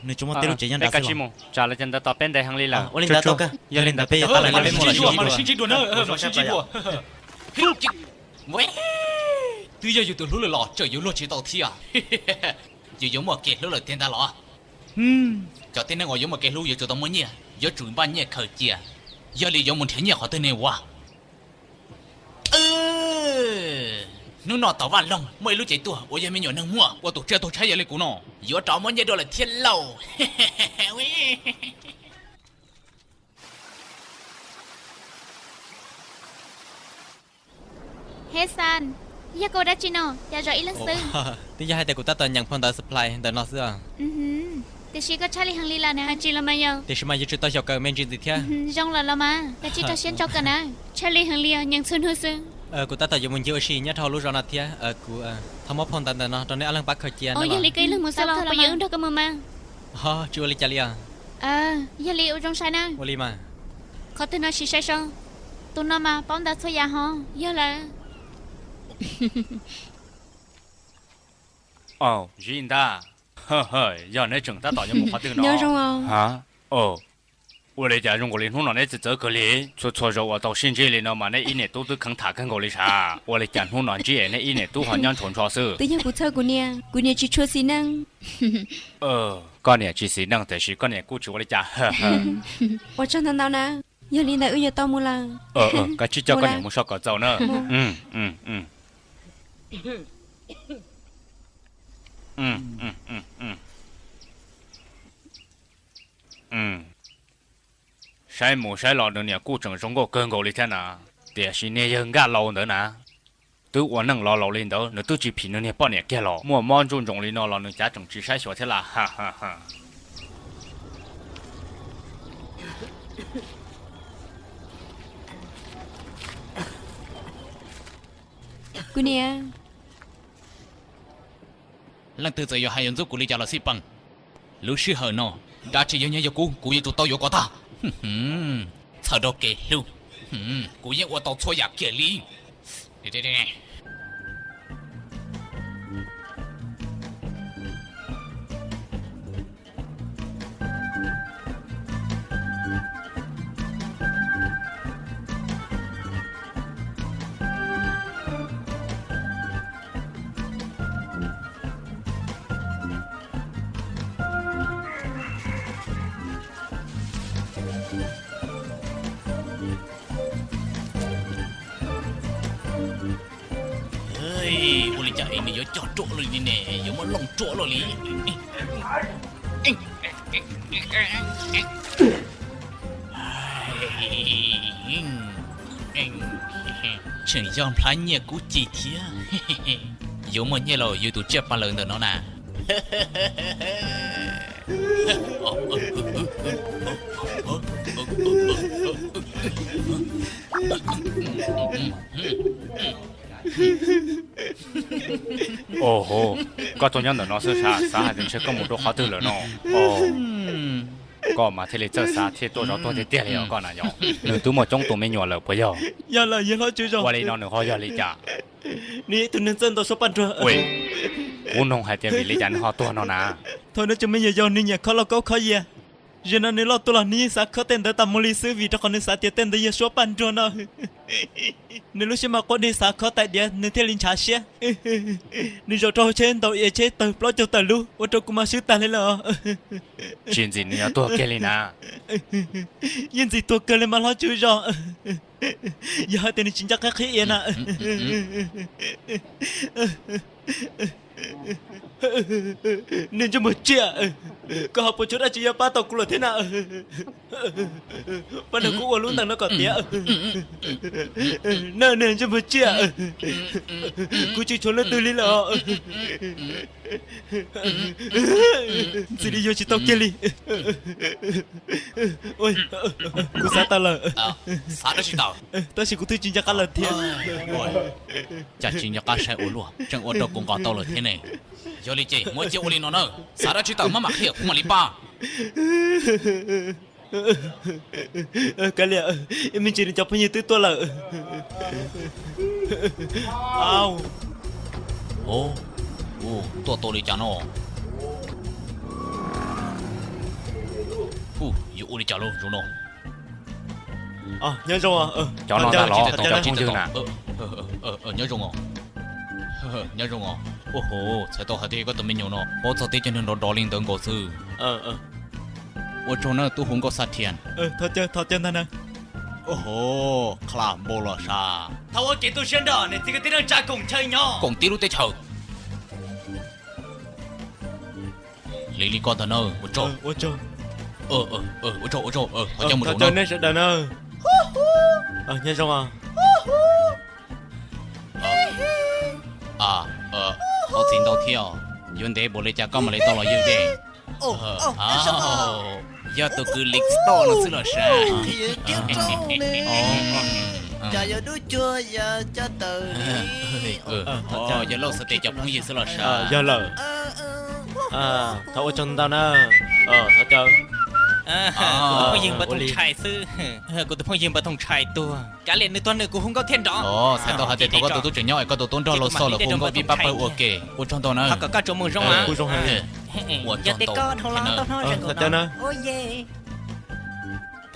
Nws tsuas muaj tib lub tsev nyob nrad xwb los? Tsam li cas ntawd tos peb ntev heev li lawm. Ua li ntawd tau kawg. Yog li ntawd peb yuav tau lawm. Twb yog yus tus hlub lawm los tseem yuav luag tsis tau thiab. Yus yuav muaj kev hlub lawm tiag ntag los? Cov tib neeg uas yuav muaj kev hlub yuav tsum tau muaj nyiaj, yuav tsum npaj nyiaj khaws cia. Yog li yuav mus nrhiav nyiaj qhov twg ne ua? Hnub no tom vaj loog muaj ib lub cev tuag uas yog me nyuam neeg muaj ua tus tsiaj tuag tshaib yam li kuv no, yuav rov muaj nyiaj dua lawm thiab lauj. Hej Xan, yog koj ua dab tsi no cas zov ib leeg xwb? Twb yog hais tias kuv tab tom nyeem phau ntawv supply ntawm no xwb os. Tiam sis koj tshaj li heev li lawm na. Hais tsis los mas yog. Tiam sis mas yuav tsum tau xyaum kawm me ntsis ntxiv thiab. Zoo lawm los mas, koj tsij rau siab ntso kawm na. Tshaj li heev li os, nyeem txhua hnub xwb. Kuv tab tom yuav mus ncig ua si nyob rau lub zos no thiab, kuv thov muab phau ntawv ntawm no rau nej ob leeg pab khaws cia. Yog li koj ib leeg mus xwb los puas yuav wb nrog koj mus mas? Ho tsis ua li cas li os. Yog li ua zoo saib na. Ua li mas. Qhov twg no siv saib so? Tus no mas paub ntawv txhua yam ho. Yog lawm. Aub, Zib Ntaj, yog neb tseem tab tom yuav mus qhov twg no? Nyob zoo os. Ua li cas zoo nkaus li hnub no neb txawv txawv kawg li? Txhua txhua zaus uas tau sib ntsib li no mas neb ib niam tub twb kheev tham kawg nkaus li sav. Ua li cas hnub no ntsib es neb ib niam tub ho nyob ntshaus ntsho xwb? Twb yog kuv txhawj kuv niam, kuv niam tsis tshua xis neej. Koj niam tsis xis neej tiam sis koj niam kuj tsis ua li cas. Ua tsaug ntau ntau na. Yog li ntawd wb yuav tau mus lawm. Koj tsij coj koj niam mus so kom txaus na. Saib mus saib los nws niam kuj tseem zoo nkauj kawg nkaus li thiab na. Tiam sis niag yawg Nkaj Laus ntawd na, twb ua neej los laus li ntawd nws twb tsis phim nws niag poj niam kiag los. Muaj mob ntsuj ntsoos li no los nws cav tseem tsis saib xyuas thiab las. Kuv niam, leej twg txawm yuav hais yuav ntxub kuv li cas los xij peem, lub sij hawm no dab tsi yog nyiaj yog kub kuv yuav tsum tau yuav kom tag. Txhawm rau kev hlub, kuv yeej ua tau txhua yam kiag li. Nws yuav cog ruam luaj li ne, yuav muab looj ruam luaj li. Tseem yog nplhaib nyiaj kub ci thiab. Yuav muaj nyiaj los yus tus tsiaj pa lawm ntawm no na. Au, koj tuaj nyob ntawm no xwb, xav hais tias ntshe koj mus rau qhov twg lawm no. Koj mas thiaj li txawj xav thiab tuaj zov tuag tiag tiag li os koj na yog. Nws twb muaj coob tus me nyuam lawm puas yog? Yog lawm, yog hlob tswv zos. Ua li no nws ho yog li cas? Nws yog ib tug neeg txawj ntaus suab paj nruag. Kuv nug hais tias vim li cas nws ho tuag no na? Thaum nws tseem me nyuam yaus nws nyiam khov lauj kaub khov yias. Zaum no nws loj tuaj los nws yeej xav khov tej ntawd tas mus li xwb vim rau qhov nws xav tias tej ntawd yog suab paj nruag no. Nws lub siab mas quaj deg xav khov tais diav nws thiaj li ntshav siab. Nws zaum rau hauv tsheb ntaus ib tsheb tawg plaub caug tawm lub ua rau kuv mas swb tag li lawm. Tsis ntxim nws yuav tuag kiag li na. Yeej ntxim tuag kawg li mas hlob tswv zos. Yog hais tias nws tsis nco qab qhib iav na. Niag ntsej muag tsiaj, koj ho puas tshuav dab tsi yuav pab tau kuv lawm thiab na? Pab nrog kuv ua lub ntees no kom tiav. Niag ntsej muag tsiaj, kuv tsis tshuav leej twg li lawm. Ntxim li yuav tsis tau kiag li. Kuv xav tau lawm. Xav dab tsi tawm? Tab sis kuv twb tsis nco qab lawm thiab. Cas tsis nco qab saib ua luaj, tseem ua rau kuv nqos tau lawm thiab ne. Yog li ces muab cia ua li no na, xav dab tsi tawm maj mam qhia kuv mam li pab. Kav liam, ib me ntsis nws cov phooj ywg twb tuaj lawm. Tuaj tau li cas no? Yuav ua li cas lauj zoo no? Nyob zoo, cov no ntag los cov phooj ywg na. Nyob zoo os. Nyob zoo os. Ua ho, txhais tau hais tias koj tus me nyuam no paub txog teb chaws neeg nrov nrov li ntawd nkaus xwb. Ua tsaug nawb tub hu nkauj Xab Thias. Thov caw ntag na. Ua ho, qhov npau los sav. Thov ua kev tu siab nrog niam txiv kwv tij neej tsa koom chaw nyob, koom tib lub teb chaws. Li li koj ntag na, ua tsaug. Ua tsaug, ua tsaug, thov caw mus rau nej sawv daws na. Nyob zoo. Thov txim ntau thiab, yuav ntev npaum li cas koj mam li tau los ywg dej. Yog tus kwv Lix Toj no xwb los sav. Cas yuav dub cuag yog coj tawm li. Yog Lauj Xav Tes cov phooj ywg xwb los sav. Yog lawm. Thov ua tsaug ntau na. Thov caw. Kuv tus phooj ywg npawg Tooj Tshais xwb. Kuv tus phooj ywg npawg Tooj Tshais tuag. Kav liam, nws tuag nws kuv hu nkauj thiaj nrov. Txhais tau hais tias thaum koj tus tub tseem nyob es koj tus tub nrog Lauj Xauj lawv hu nkauj vij pab pawg ua ke. Ua tsaug ntau na. Kuv zoo heev. Ua tsaug ntau thiab na.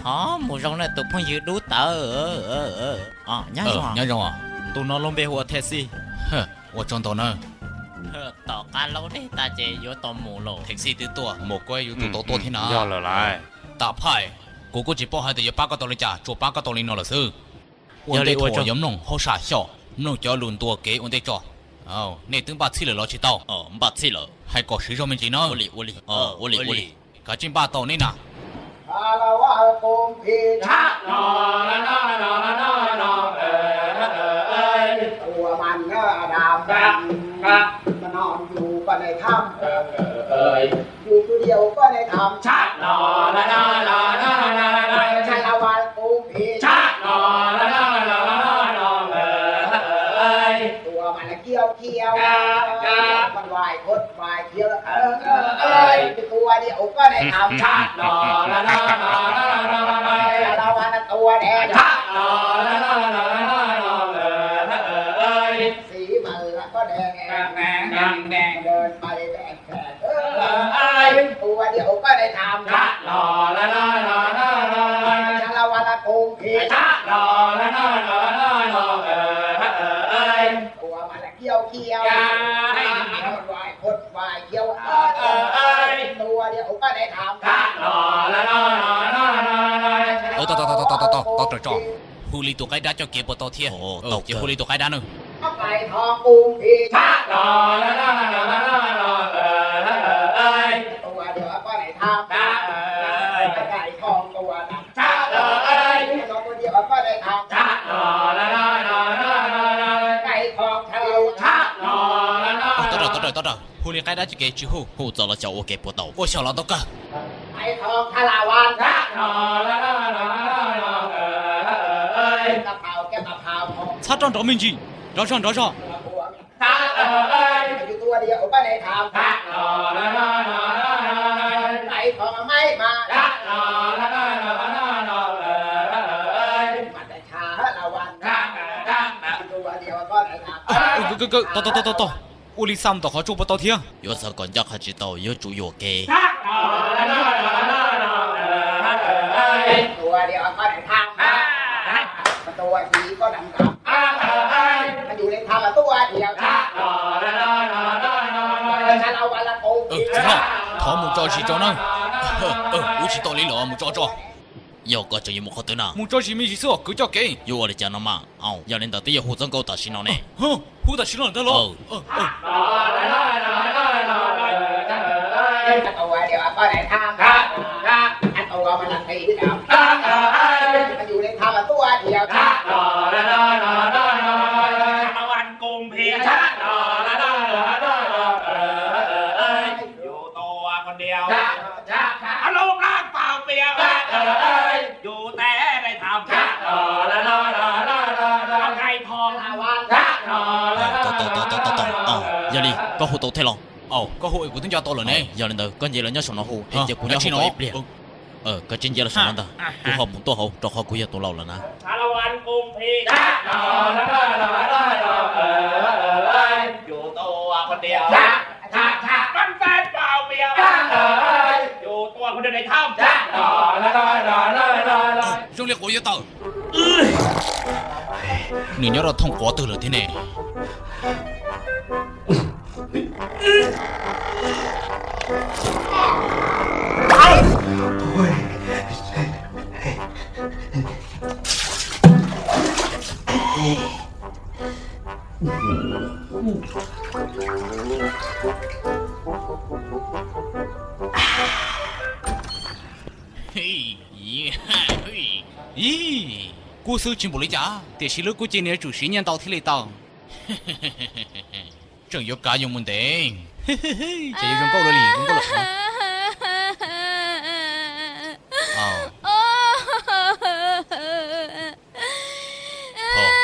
Thov mus zoo na tus phooj ywg dub tawv. Nyob zoo. Tus no lub npe hu ua Thej Xij. Ua tsaug ntau na. Tom qab laub dej tas ces yuav tau mus lawm. Thej Xij twb tuaj, mus kuj yuav tsum tau tuaj thiab na. Yog lawm lauj. Tam phaj, kuv kuj tsis paub hais tias yuav pab koj tau li cas, tsuas pab koj tau li no lawm xwb. Ua ntej thaum yuav mloog hauj sam xyom, mloog cov lus ntuas kev ua ntej tso. Nej twb npaj txhij lawm los tsis tau? Npaj txhij lawm. Hais kom siv zog me ntsis na. Ua li, ua li. Kav tsij npaj tau nej na. Tau, tau, tau, tau, tau, tau, tso. Hu li tus qaib dab coj kev puas tau thiab? Ces hu li tus qaib dab na. Tab rawm, tab rawm, tab rawm, hu li qaib dab tsi kev tsis hu, hu txawm los xyaum ua kev puas tau, ua xyaum los tau kawg. Txhob rov nrov me ntsis, nrov zog nrov zog. Kawg kawg kawg, tos tos tos tos tos, ua li xa mus tom qhov tsua puas tau thiab? Yuav xa kom ncaj qha tsis tau, yuav tsum yuam kev. Txiv hlob, thov mus tso zis tso na. Kuv tsis tau li lawm, mus tso tso. Yog koj tseem yuav mus qhov twg na? Mus tso zis me ntsis xwb os, kwv coj kev. Yuav ua li cas no mas? Yog li ntawd twb yuav hu txoj nkauj tam sim no ne. Hu tam sim no ntag los? Yog li koj hu tau thiab los? Koj hu es kuv twb nco tau lawm ne. Yog li ntawd koj nce los nyob saum no hu, ces kuv nyob hauv no ib pliag. Koj tsis nce los saum no ntag, kuv ho mus tuaj hauv rau qhov kuv yog tus laus lawm na. Zoo li quav yuav tawm. Nws nyob rau thooj quav twg lawm thiab ne? Ib, kub xwb tsis npaum li cas, tiam sis lub kub ces nws yuav tsum siv nyiaj ntau thiaj li tau. Tseem yuav kav yuav mus ntev. Ces yuav zoo nkauj lawm li, zoo nkauj lawm.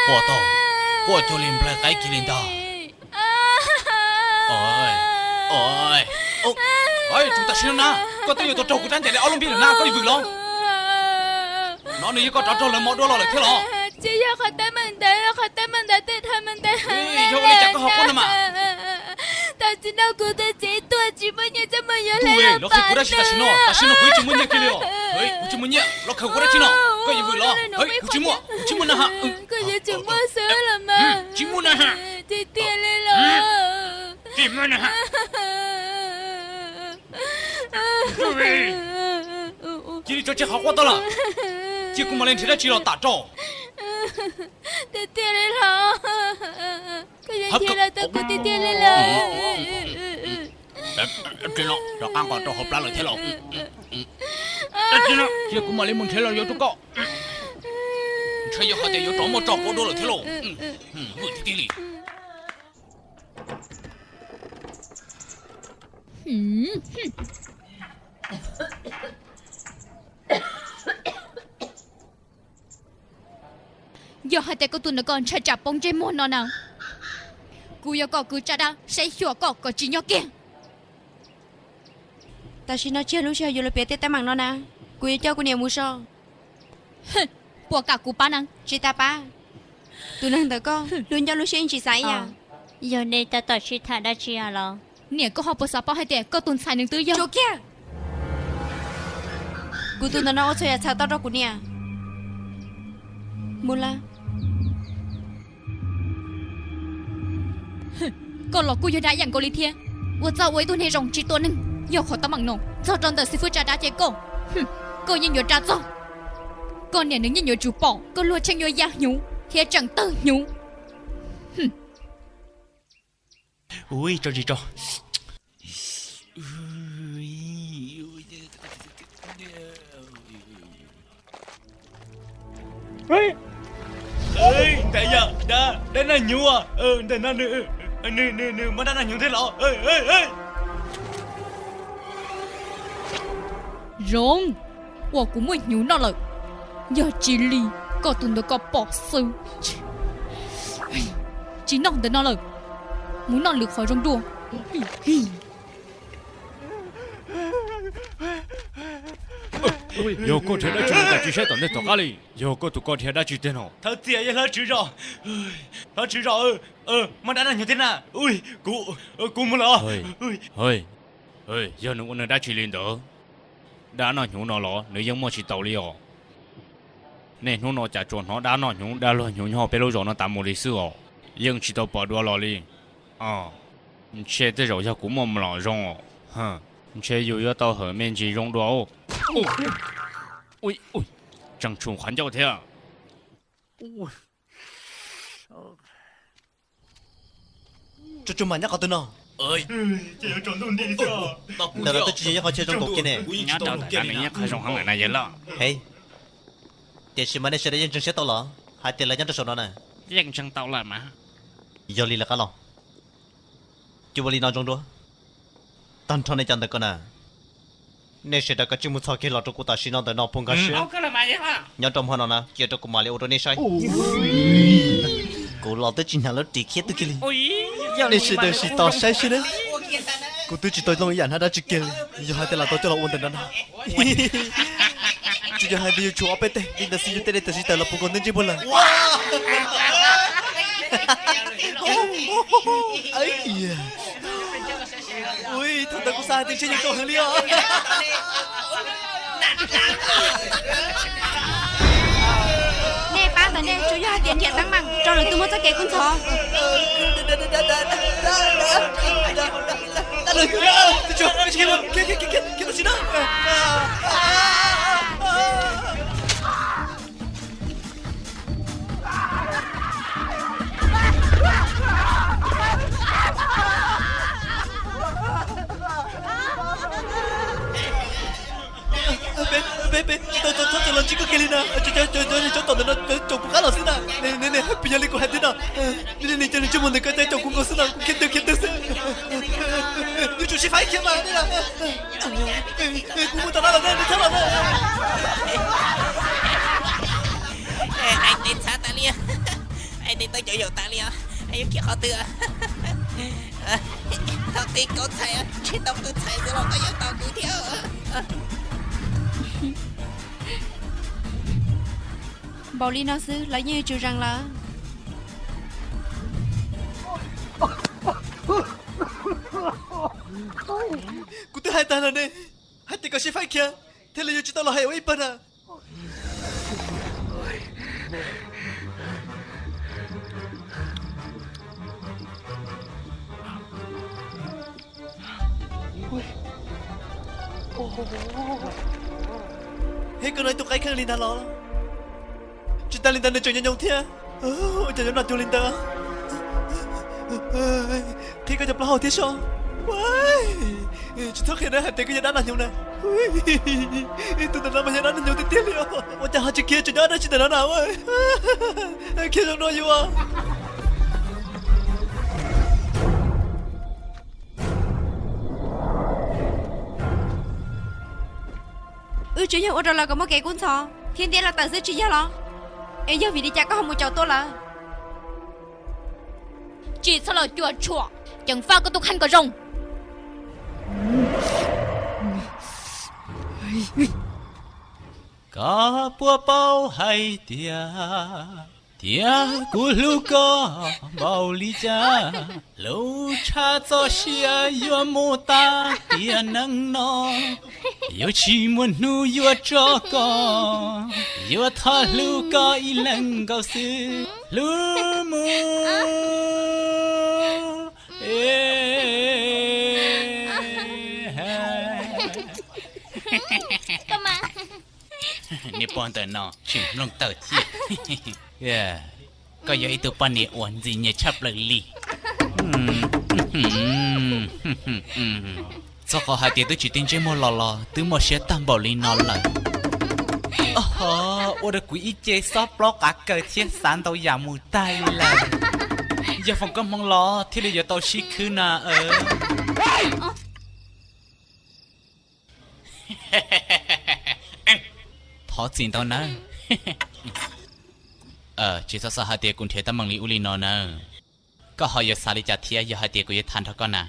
Quaj tau, quaj cuag li nplaig qaib kiag li ntag. Tsum tam sim no na, koj twb yuav tau raug kuv rab ntev li ob lub npiab lawm na, koj yuav vwm los? No nws yog koj rov raug lawv mos dua los lawm thiab los? Tsis yog qhov teeb meem ntawd, qhov teeb meem ntawd twb dhau mus ntawd. Yog ua li cas koj ho quaj no mas? Tam sim no kuv tus txiv tuag tsis muaj nyiaj txoj mus yuav lawv los qhia kuv dab tsi tam sim no? Tam sim no kuv yeej tsis muaj nyiaj kiag li os. Kuv tsis muaj nyiaj los khaws kuv dab tsi no? Koj yuav vwm los? Kuv tsis muaj, kuv tsis muaj na ha. Koj yuav tsum muaj xwb los mas. Tsis muaj na ha. Tsis tiag li los? Tsis muaj na ha. Cia li tso tseg qhov quaj tau lawm, cia kuv mam li nrhiav dab tsi los tam rau. Tiag tiag li los? Koj yuav nrhiav los tau kuv tiag tiag li los? Rov qab nqos rau hauv plab lawm thiab los? Cia kuv mam li mus nrhiav los yuav rau koj. Ntshai yog hais tias yuav rov muaj tso quav dua lawm thiab los? Vwm tiag tiag li. Yog hais tias koj tus ntawm ko ntshai tsam poob ntsej muag no na, kuv yuav kom kwv Tsab Dab saib xyuas koj kom tsis nyob kiag. Tam sim no tsis yog lub sij hawm yuav los piav tej teeb meem no na, kuv yuav coj kuv niam mus so. Puas kam kuv pab na? Tsis tas pab. Tus neeg ntawm koj lub ncauj lub siab yeej tsis xav ib yam. Yog nej tab tom sib tham dab tsi los? Niam, koj ho puas xav paub hais tias koj tus ntxhais nws twb yog? Tsuas kiag! Kuv tus ntawm no ua txhua yam txhawm tau rau kuv niam. Mus lawm. Koj los kuj yog dab yam nkaus li thiab. Ua txuj ua ib tug neeg zoo tsis tua neeg, yog qhov teeb meem no txog rau ntawm xib fwb Tsab Dab ces koj, koj yeej yuav raug txog. Koj niam nws yeej yuav tsum pom koj luag tsheej yuav ya hnyuv thiab tseem tawg hnyuv. Ui, tso tsis tso. Ntawm yog dab, dab noj hnyuv, ntawm no nws, nws, nws, nws muaj dab noj hnyuv thiab los? Zoo, ua kuv muaj hnyuv noj lawm. Yog tsis li koj tus ntawd koj pom xwb. Tsis noj ntawm no lawm, mus noj lwm qhov zoo dua. Yog koj dhia dab tsi no cas tsis saib tom ntej tom qab li? Yog koj tus koj dhia dab tsi tiag no? Thawj txiaj yog hlob tswv zos, hlob tswv zos, muaj dab noj hnyuv thiab na. Kuv, kuv mus lawm. Yog nws ua nws dab tsi li ntawd, dab noj hnyuv no los nws yeej muaj tsis taus li os. Niaj hnub no cas tsuas hnov dab noj hnyuv dab luag hnyuv nyob peb lub zos no tas mus li xwb os. Yeej tsis tau pom dua los li. Ntshe tej zaum yog kuv muaj mlom zoo os. Ntshe yus yuav tau hawm me ntsis zoo dua. Tseem tshum qhov ncauj thiab. Tsuas tsuas mam nyob qhov twg no? Ntawm no twb tsis yog ib qhov chaw zoo nkaus kiag ne. Nyob rau ntawm no nws yeej qhov zoo heev lawm na yawg loj. Hev, tiam sis mas nej sawv daws yeej ntseeg siab tau los hais tias lawv nyob rau saum no na? Yeej ntseeg tau lawm mas. Yog li lawv qab los. Cuj ua li no zoo dua, tag nrho nej cov ntawm ko na, nej sawv daws kav tsij mus txhos kiag los rau kuv tam sim no ntawm no puag nkaus siab. Nyob rau hmo no na cia rau kuv mam li ua rau nej saib. Kuv los twb tsis hnyav lub ris khiab twg kiag li. Nej sawv daws sim tos saib seb na. Kuv twb tsis tau looj ib yam hnab dab tsi kiag li, yog hais tias lam tau coj los ua ntawm no na, tsuas yog hais tias yus tshuav ob peb teg li ntawd xwb yus tej dej tawm tsis tawm los puas nkaus ntej ntsej muag lawm. Ui, thaum ntawd kuv xav hais tias ntshe yus tau heev li os. Nej pab ntawm nej tsuas yog hais tias nrhiav teeb meem rau lwm tus muaj txoj kev kub ntxhov. Peb, peb, peb tsis tau txhob txwm los ntsib koj kiag li na. Cov, cov, cov, cov tom ntawm no caum kuv qab los xwb na. Nws, nws, nws hais puas yog li kuv hais thiab no? Nws, nws, nws cov ntsej muag ntawm ko caum kuv nkaus xwb na, kuv khiav twg khiav twg xwb. Nws tsum sib faib khiav mas. Kuv mus tom no los na, nws txhob los na. Hais tias txhav tas li, hais tias tau caum yaum tas li os. Yuav khiav qhov twg? Thaum twg koj txhais, ntshe tau qw txhais xwb los koj yuav tos kuv thiab. Npaum li no xwb lawv yeej yuav tsum zeem lawm. Kuv twb hais tag lawm ne, hais tias kom sib faib khiav, thiaj li yuav tsis tau los hais ua ib pawg na. Hev, koj no ib tug qaib kheej li ntag los? Tsis tas li ntawd nws tseem nyob nyoos thiab. Ua cas yuav noj cuag li ntawd? Qhib koj cov plaub hau thiab soj. Tsis txhob qhia na, hais tias koj yog dab noj hnyuv na. Tus ntawm no mas yog dab noj hnyuv tiag tiag li os. Ua cas ho tsis khiav, tseem nyob dab tsi ntawm no na? Khiav zoo dua yus. Wb tsuas yog ua rau lawv kom muaj kev kub ntxhov thiab ntiab lawv tawm xwb tsis yog los? Es yog vim li cas koj ho mus caum tua lawv? Tsis txhob los cuam tshuam, ceev faj koj tus kheej kom zoo. Koj puas paub hais tias, tias kuv hlub koj npaum li cas? Hlub tshaj txoj sia yuav mus tas tiam neej no, yuav tsis muaj hnub yuav tso koj, yuav thov hlub koj ib leeg nkaus xwb. Hlub mus. Niag pog ntawm no tseem mloog tawm thiab. Koj yog ib tug poj niam uas ntxim nyiam tshaj plaws li. Txog qhov hais tias twb tsis tib ntsej muag los los twb muaj siab tag npaum li no lawm. Ho, ua rau kuv ib ce xob plaub qav kaws thiab xav ntau yam mus tag li lawm. Yog foom koob hmoov los thiaj li yuav tau sib khwb na. Thov txim ntau nawb. Tsis txhob xav hais tias kuv nrhiav teeb meem li ub li no nawb. Koj ho yuav xav li cas thiab yog hais tias kuv yuav tham nrog koj na?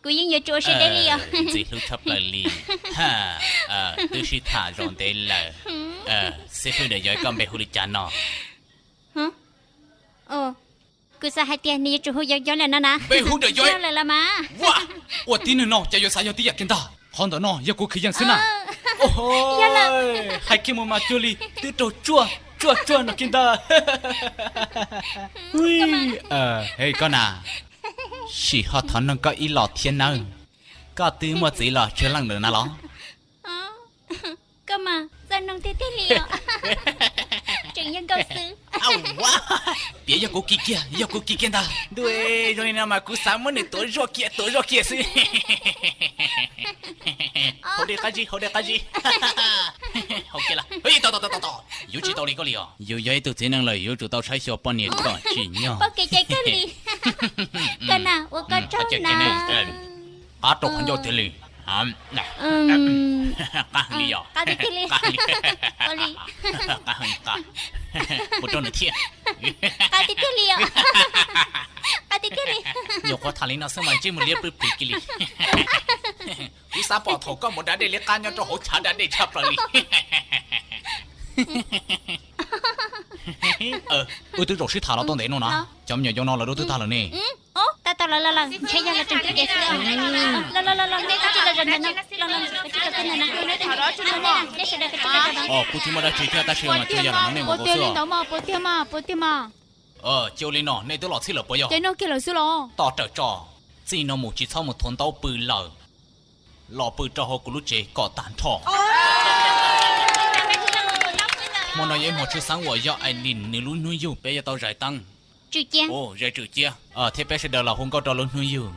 Kuv yeej yuav tsis ua siab deb li os. Ntxim hlub tshaj plaws li. Twb sib tham zaum ntev lawm. Xib fwb Dawm Yoiv, koj npe hu li cas no? Kuv xav hais tias nws yuav tsum hu Yoiv Yoiv lawm no na. Npe hu Dawm Yoiv lawm los mas. Ua tib neeg no cas yuav xav yog tib yam kiag ntag. Qhov ntawm no yog kuv khwv yees xwb na. Hais kiag mus mas cuag li twb raug tsuaj tsuaj tsuaj no kiag ntag. He koj na, sim ho thov noog koj ib los thiab nawb. Koj twb muaj txiv los tsawg leej lawm na los? Koj mas txawj noog tiag tiag li os. Tseem yog nkauj xwb. Piav yog kuv kiag kiag, yog kuv kiag kiag ntag. Ntuj, zoo li no mas kuv xav muab nws tuav zoj kiag tuav zoj kiag xwb. Haus dej qab zib, haus dej qab zib. Haus kiag lawm. Tos tos tos tos, yuav tsis tau li koj li os. Yus yog ib tug txiv neej lawm yuav tsum tau saib xyuas poj niam kom tsim nyog. Poj kev cai kawg li. Koj na, ua koj tsaug na. Qab rau qhov ncauj tiag li. Qab heev li yom. Qab tiag tiag li. Qab heev qab. Puas rau nws thiab? Qab tiag tiag li yom. Qab tiag tiag li. Nyuam qhuav tham li no xwb mas ntsej muag liab pwb plis kiag li. Kuv xav pom thaum koj mus da dej liab qab nyob rau hauv chav da dej tshaj plaws li. Wb twb zaum sib tham los tau ntev no na, cov me nyuam yaus no lawv dua twb tag lawm ne. Tab tom los los los, ntshe yog los tseem twb kev xwb. Los los los los, nej kav tsij los zaum ntawm no, los los, kav tsij los kiag ntawm no. Kuj tsis muaj dab tsi thiab tab sis mas tsuas yog los no nej mus xwb os. Puas tiag mas, puas tiag mas. Cia ua li no, nej twb los txhij lawm puas yog? Ces noj kiag lawm xwb los. Tos rawm tso, txij no mus tsis txhob mus thuav ntaub pw lawm. Los pw rau hauv kuv lub tsev kom tag nrho. Hmo no yog ib hmo tshwj xeeb uas yog Aileen nws lub hnub yug, peb yuav tau zais teeb. Tswm cia. Zais tswm cia, thiab peb sawv daws los hu nkauj rau lub hnub yug.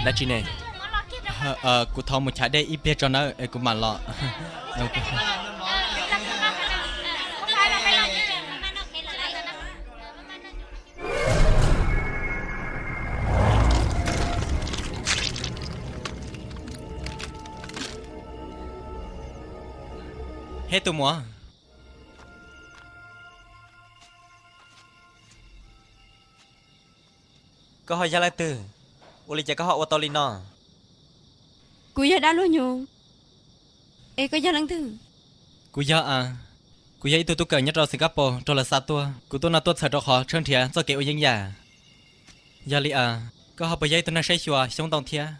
Dab tsi ne? Kuv thov mus chav dej ib pliag tso nawb es kuv mam los. He tus muam, koj ho yog leej twg? Ua li cas koj ho ua tau li no? Kuv yog dab luag hnyuv. Es koj yog leej twg? Kuv yog, kuv yog ib tug tub kawm nyob rau Singapore raug lawv xa tuaj. Kuv tuaj no tuaj txhawm rau qhov tshawb nrhiav txoj kev ua yeeb yam. Yog li, koj ho puas yog ib tug neeg saib xyuas xyoob ntoo thiab?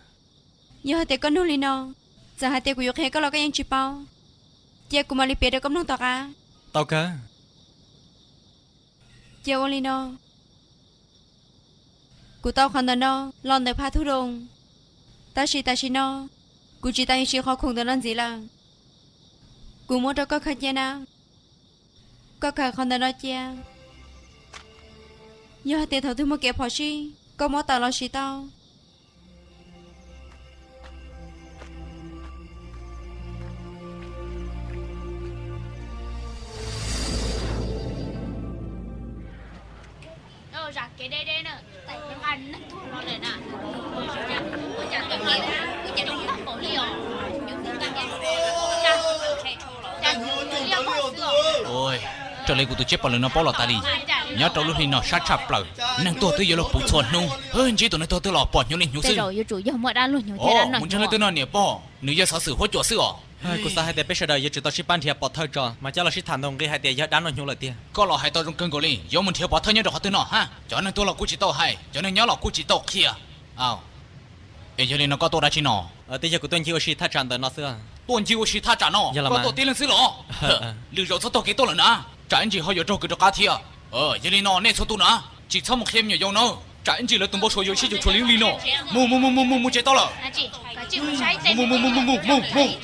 Yog hais tias koj nug li no, txawm hais tias kuv yuav qhia koj los koj yeej tsis paub. Cia kuv mam li piav rau koj mloog tom qab. Tau kawg. Cia ua li no, kuv tau qhov ntawm no los ntawm Pha Thuj Doo, tab sis tam sim no kuv tsis tas siv qhov khoom ntawm no ntxiv lawm. Kuv muab rau koj khaws cia na. Koj khaws qhov ntawm no cia. Yog hais tias thaum twg muaj kev phom sij, koj muab tawm los siv tau. Raws li kuv tus tsiaj pov lwm no paub los tas li, nyob rau lub hli no sab tshaj plaws, neeg tuag twb yuav luag puv txhua hnub. Ntsib tus neeg tuag twg los pom hnyuv li hnyuv xwb. Yuav tsum yog muaj dab luag hnyuv thiab dab noj hnyuv. Mus ntseeg leej twg no niam pog, nws yog xov xwm huab cua xwb os. Kuv xav hais tias peb sawv daws yuav tsum tau sib pab nrhiav pov thawj tso mas coj los sib tham ntau nqi hais tias yog dab noj hnyuv lawm tiag. Koj los hais tau zoo kawg nkaus li, yuav mus nrhiav pov thawj nyob rau qhov twg no ha? Cov neeg tuag los kuj tsis tau hais, cov neeg nyob los kuj tsis tau qhia. Es yog li no koj tuaj dab tsi no? Twb yog kuv tuaj ncig ua si thaj tsam ntawm no xwb. Tuaj ncig ua si thaj tsam no? Koj tuaj tib leeg xwb los? Lwm zaus txhob taug kev tuaj lawm na, tsam ib ntsis ho yuav raug kuv rov qab thiab. Yog li no nej txhua tus na, tsis txhob mus qhia me nyuam yaus na, tsam ib ntsis lawv tus npau suav yuav sib cuam tshuam li li no. Mus mus mus mus mus mus tsev tau lawm. Mus mus mus mus mus mus mus mus.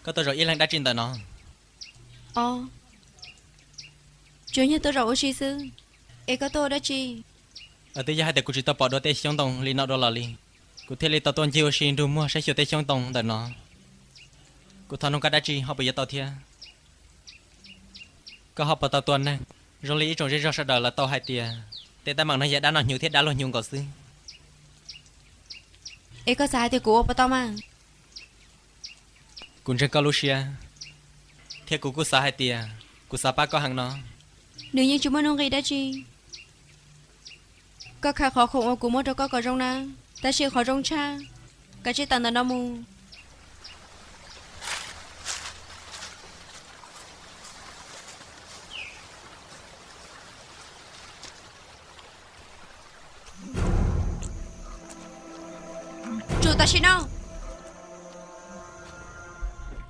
Koj tuaj zaum ib leeg dab tsi ntawm no? Os, tsuas yog tuaj zaum ua si xwb. Es koj tuaj ua dab tsi? Twb yog hais tias kuv tsis tau pom dua tej xyoob ntoo li no dua los li, kuv thiaj li tau tuaj ncig ua si nrug muag saib xyuas tej xyoob ntoo ntawm no. Kuv thov nug koj dab tsi ho puas yuav tau thiab? Koj ho puas tau tua neeg? Zoo li ib tsoom zej zog sawv daws lawv tau hais tias tej teeb meem no yog dab noj hnyuv thiab dab luag hnyuv nkaus xwb. Es koj xav hais tias kuv ua puas tau mas? Kuv ntseeg koj lub siab, thiab kuv kuj xav hais tias kuv xav pab koj heev no. Nws yeej tsis muaj nuj nqis dab tsi. Koj khaws qhov khoom uas kuv muab rau koj kom zoo na, tab sis qhov zoo tshaj, kav tsij tawm ntawm no mus. Tsuas tam sim no,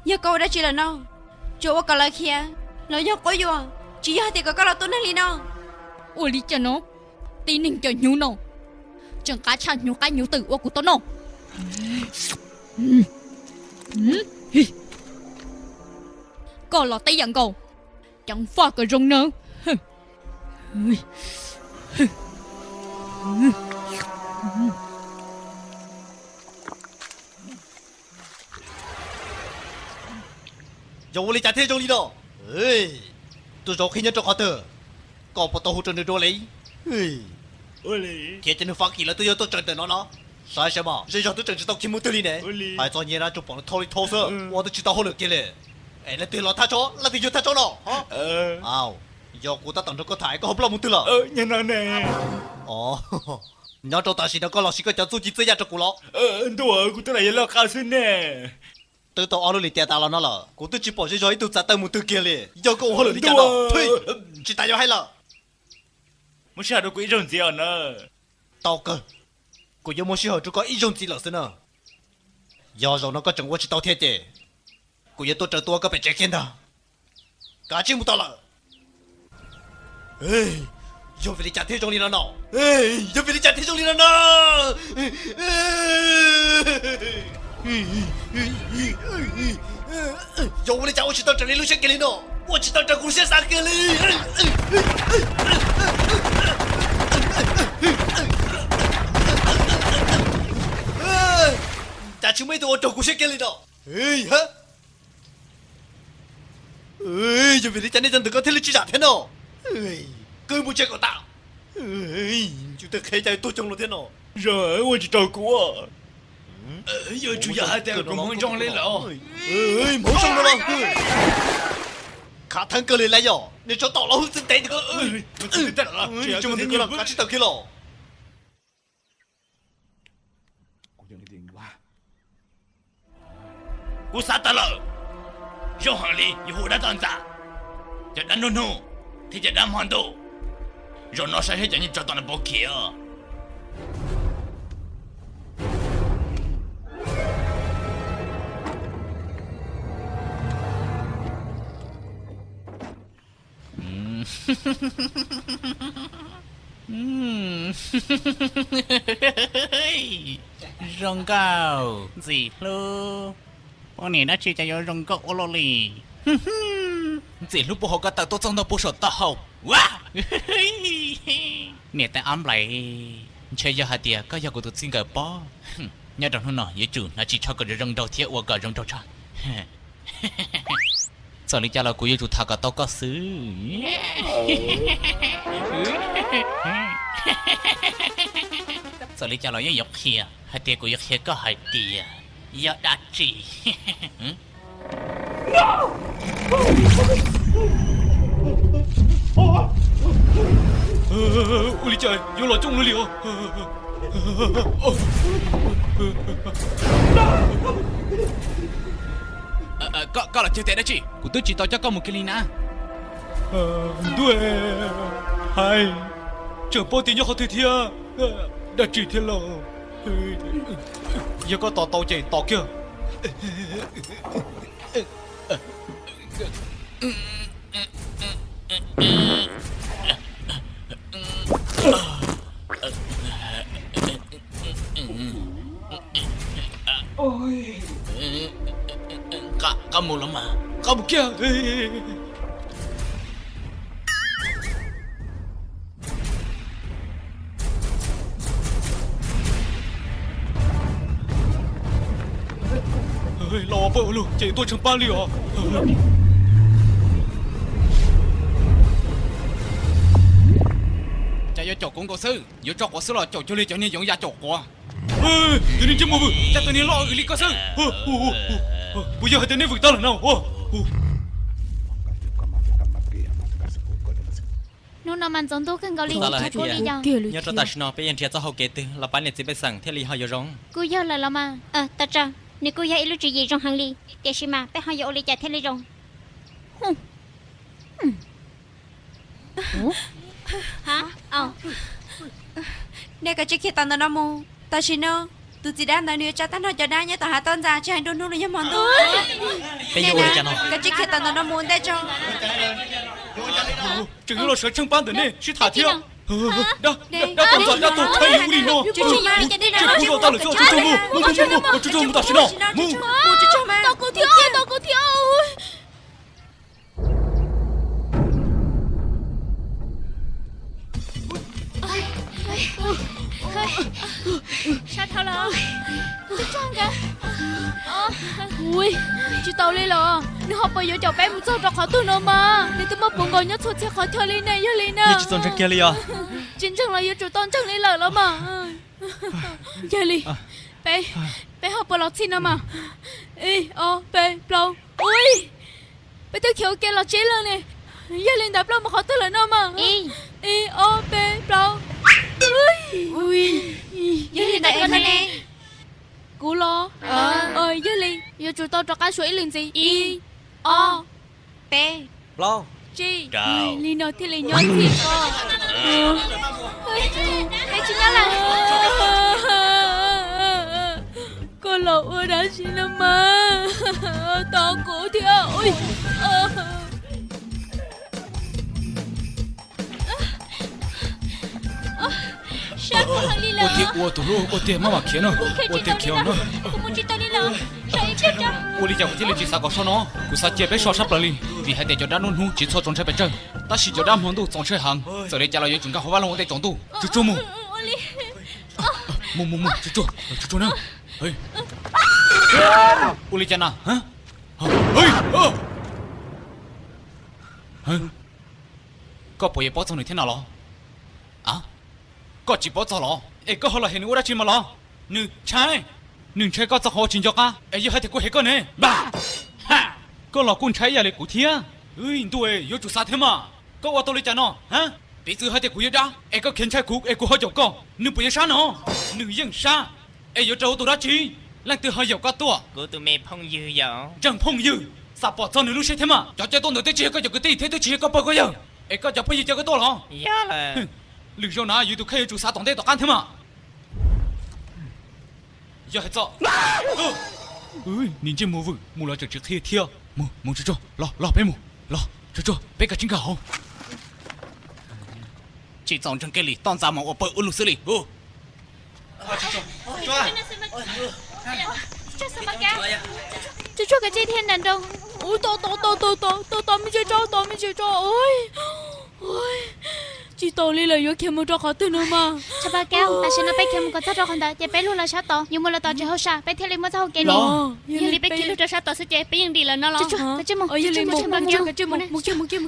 yog koj ua dab tsi lawm no, tsuas ua kom lawv khiav los yog quab yuam, tsis yog hais tias kom koj los tua neeg li no. Ua li cas no, tib neeg cov hnyuv no tseem qab tshaj hnyuv qaib hnyuv twm uas kuv tau noj. Koj los tib yam nkaus, ceev faj kom zoo nawb. Yog ua li cas thiaj zoo li no? Tus zaum qhib nyob rau qhov twg? Koj puas tau hu rau nws dua li? Thiab cov neeg Fab Kis lawv twb yog tuaj tsaws ntawm no no. Saib saib mas, zej zog twb tseem tsis tau khiav mus twg li ne. Hais txog nyiaj na tsuas pom nws thau li thau xwb, ua twb tsis tau hauj lwm kiag li. Es leej twg los thaj tsam, leej twg yug thaj tsam no? Aw, yog kuv tab tom nrog koj tham es koj ho ploj mus twg lawm? Nyob rau tam sim no koj los siv koj cov txuj ci txawj yaj rau kuv los? Ntuj, kuv twb los yog loj qab xwb ne. Twb tau ob lub lim tiam tas los no lawm, kuv twb tsis pom zej zog ib tug txav taw mus twg kiag li. Yog koj ua hauj lwm li cas no? Thwj, tsis tas yuav hais lawm. Muaj sij hawm rau kuv ib zaug ntxiv os na. Tau kawg, kuv yuav muaj sij hawm rau koj ib zaug ntxiv lawm xwb na. Yog zaum no koj tseem ua tsis tau thiab ces kuv yuav tuaj raws tua koj pem tsev kiag ntag. Kav tsij mus tau lawm. Yog vim li cas thiaj zoo li no no? Yog vim li cas thiaj zoo li no no? Yog ua li cas ua tsis tau raws li lub siab kiag li no? Ua tsis tau raws kuv siab xav kiag li. Cas tsis muaj ib tug ua raug kuv siab kiag li no? Yog vim li cas nej cov ntawm koj thiaj li tsis zam thiab no? Koj mus tsev kom tas. Yus tej qhia cas tuag coob luaj thiab no. Ua tsis raug kuv. Yuav tsum yog hais tias kuv hmoov zoo li lawm. Hmoov zoo no los khav theeb kawg li lawm yog nej tso tom los hwj txwv ntev ntawm ko. Tsis muaj ntawm ko los kav tsij tawm kiag los. Kuv xav tawm lawm. Zoo heev li yuav hu dab toj ntxas, cov dab nruab hnub thiab cov dab hmo ntuj. Zaum no saib seb cov nyiaj tso tom no puas khiav. Zoo nkauj ntxim hlub. Poj niam dab tsi cas yuav zoo nkauj ua luaj li. Ntxim hlub puag hauv ko taw tuaj txog ntawm puag saum taub hau. Niam tais Ob Nplais, ntshe yog hais tias koj yog kuv tus txij nkawm pob. Nyob rau hnub no yuav tsum hnav tsis tsho kom zoo zoo nraug thiab ua kom zoo nraug tshaj. Txawm li cas los kuv yuav tsum tham kom tau koj xwb. Txawm li cas los yeej yuav qhia hais tias kuv yuav qhia koj hais tias yog dab tsi. Ua li cas yuav los coob luaj li os? Koj los cog tes dab tsi? Kuv twb tsis tau coj koj mus kiag li na. Ntuj, hais, tseem paub tias nyob qhov twg thiab. Dab tsi thiab lauj? Yog koj tos tau ces tos kiag. Qab mus los mas, qab mus kiag. Los ua pawg ua lug ces tuaj tsheej pab li os. Cas yuav caum kuv nkaus xwb, yuav tso quav xwb los caum cuag li cov niag yoov ya caum quav. Tus niag ntsej muag vwm, cas tus niag loj vwm li koj xwb. Puas yog hais tias neb vwm tag lawm no? Hnub no mas ntxoov ntuj kawg nkaus li, nyob rau tam sim no peb yeej nrhiav txoj hau kev twg los pab niam txiv pej xeem thiaj li ho yuav zoo. Kuj yog lawm los mas. Tab tsa, nws kuj yog ib lub tswv yim zoo heev li, tiam sis mas peb ho yuav ua li cas thiaj li zoo? Nej kav tsij khiav tawm ntawm no mus. Tam sim no tus txiv dab ntawd nws yuav tsa tag nrho cov dab nyob tom hav toj ntxas tsis hais nruab hnub los yog hmo ntuj. Peb yuav ua li cas no? Kav tsij khiav tawm ntawm no mus ua ntej tso. Tseem yuav los sawv tsheej pab ntawm nej sib tham thiab. Dab, dab tuag ntxawm dab tuag tshaj li ub li no. Tsej kuv zom tau lawm xwb, tsuag tsuag mus, mus mus mus mus, tsuag tsuag mus tam sim no, mus. Tos kuv thiab, tos kuv thiab. Sab dhau lawm. Ui, tsis tau li los, nws ho puas yuav caum peb mus txog rau qhov twg no mas? Nws twb muaj puv nkaus nyob txhua txhia qhov chaw li ne, yog li na. Tsis txaus ntseeg kiag li os. Tsis ntseeg los yuav tsum tau ntseeg li lawm los mas. Yog li, peb, peb ho puas los txhij no mas? Ib, ob, peb, plaub. Ui, peb twb khiav ua ke los tseb leeg ne. Yog li ntawd plaub mus qhov twg lawm no mas? Ib, ob, peb, plaub. Yog li ntawd ne, kuv los? Yog li yuav tsum tau rov qab suav ib lwm ntxiv. Ib, ob, peb, plaub, tsib. Li no thiaj li nyob txhij koj. Peb tsis nyob lawm. Koj los ua dab tsi no mas? Tos kuv thiab. Ua tiag ua tus hlub, ua tiag maj mam khiav no, ua tiag khiav no. Ua li cas kuv thiaj li tsis xav kom so no? Kuv xav cia peb so sab plaws li, vim hais tias cov dab nruab hnub tsis txhob txaus ntshai pes tsawg, tab sis cov dab hmo ntuj txaus ntshai heev. Txawm li cas los yuav tsum nkag hauv vaj loog ua ntej tsaus ntuj. Tsuag tsuag mus. Mus mus mus, tsuag tsuag, tsuag tsuag na. Ua li cas na? Koj puas yuav paub txog nws thiab no los? Koj tsis paub txog los es koj ho los hem nws ua dab tsi mas los? Nws ntshai, nws ntshai koj txog qhov uas tsis nco qab es yog hais tias kuv hem koj ne. Koj los kuj ntshai ib yam li kuv thiab. Ntuj, yuav tsum xav thiab mas. Koj ua tau li cas no? Piv txwv hais tias kuv yog dab es koj khiav ntshai kuv es kuv ho yaum koj, nws puas yuav sab no? Nws yeej sab, es yuav raug ua tus dab tsi? Leej twg ho yaum koj tuaj? Kuv tus me phooj ywg yom. Ntseeg phooj ywg, xam pom txog nws lub siab thiab mas. Cov caij tuaj ntawd twb tsis yog koj cov kwv tij thiab twb tsis yog koj pawg koj yawg, es koj cov phooj ywg coj koj tuaj los? Yog lawm. Lwm zaus na yus tus kheej yuav tsum xav tom ntej tom qab thiab mas. Yog hais txog, niag ntsej muag vwm mus los tseem tsis qhia thiab. Mus, mus tsuag tsuag, los los peb mus, los tsuag tsuag, peb kav tsij nkag hauv. Tsis txaus ntseeg kiag li, toj ntxas mas ua pawg ua lug xwb li. Tsuag tsuag kav tsij dhia nram nroog. Ua, tos tos tos tos tos tos me ntsis tso, tos me ntsis tso. Tsis tau li lawm, yuav khiav mus rau qhov twg no mas? Tshaj Paj Kaub, tam sim no peb khiav mus kom txog rau qhov ntawd ces peb luag los sab tod, yuav mus los tom tsev hauj sam peb thiaj li muaj txoj hau kev dim. Yog li peb khiav luag rau sab tod xwb ces peb yeej dim lawm no los? Yog li mus mus mus mus mus mus mus mus.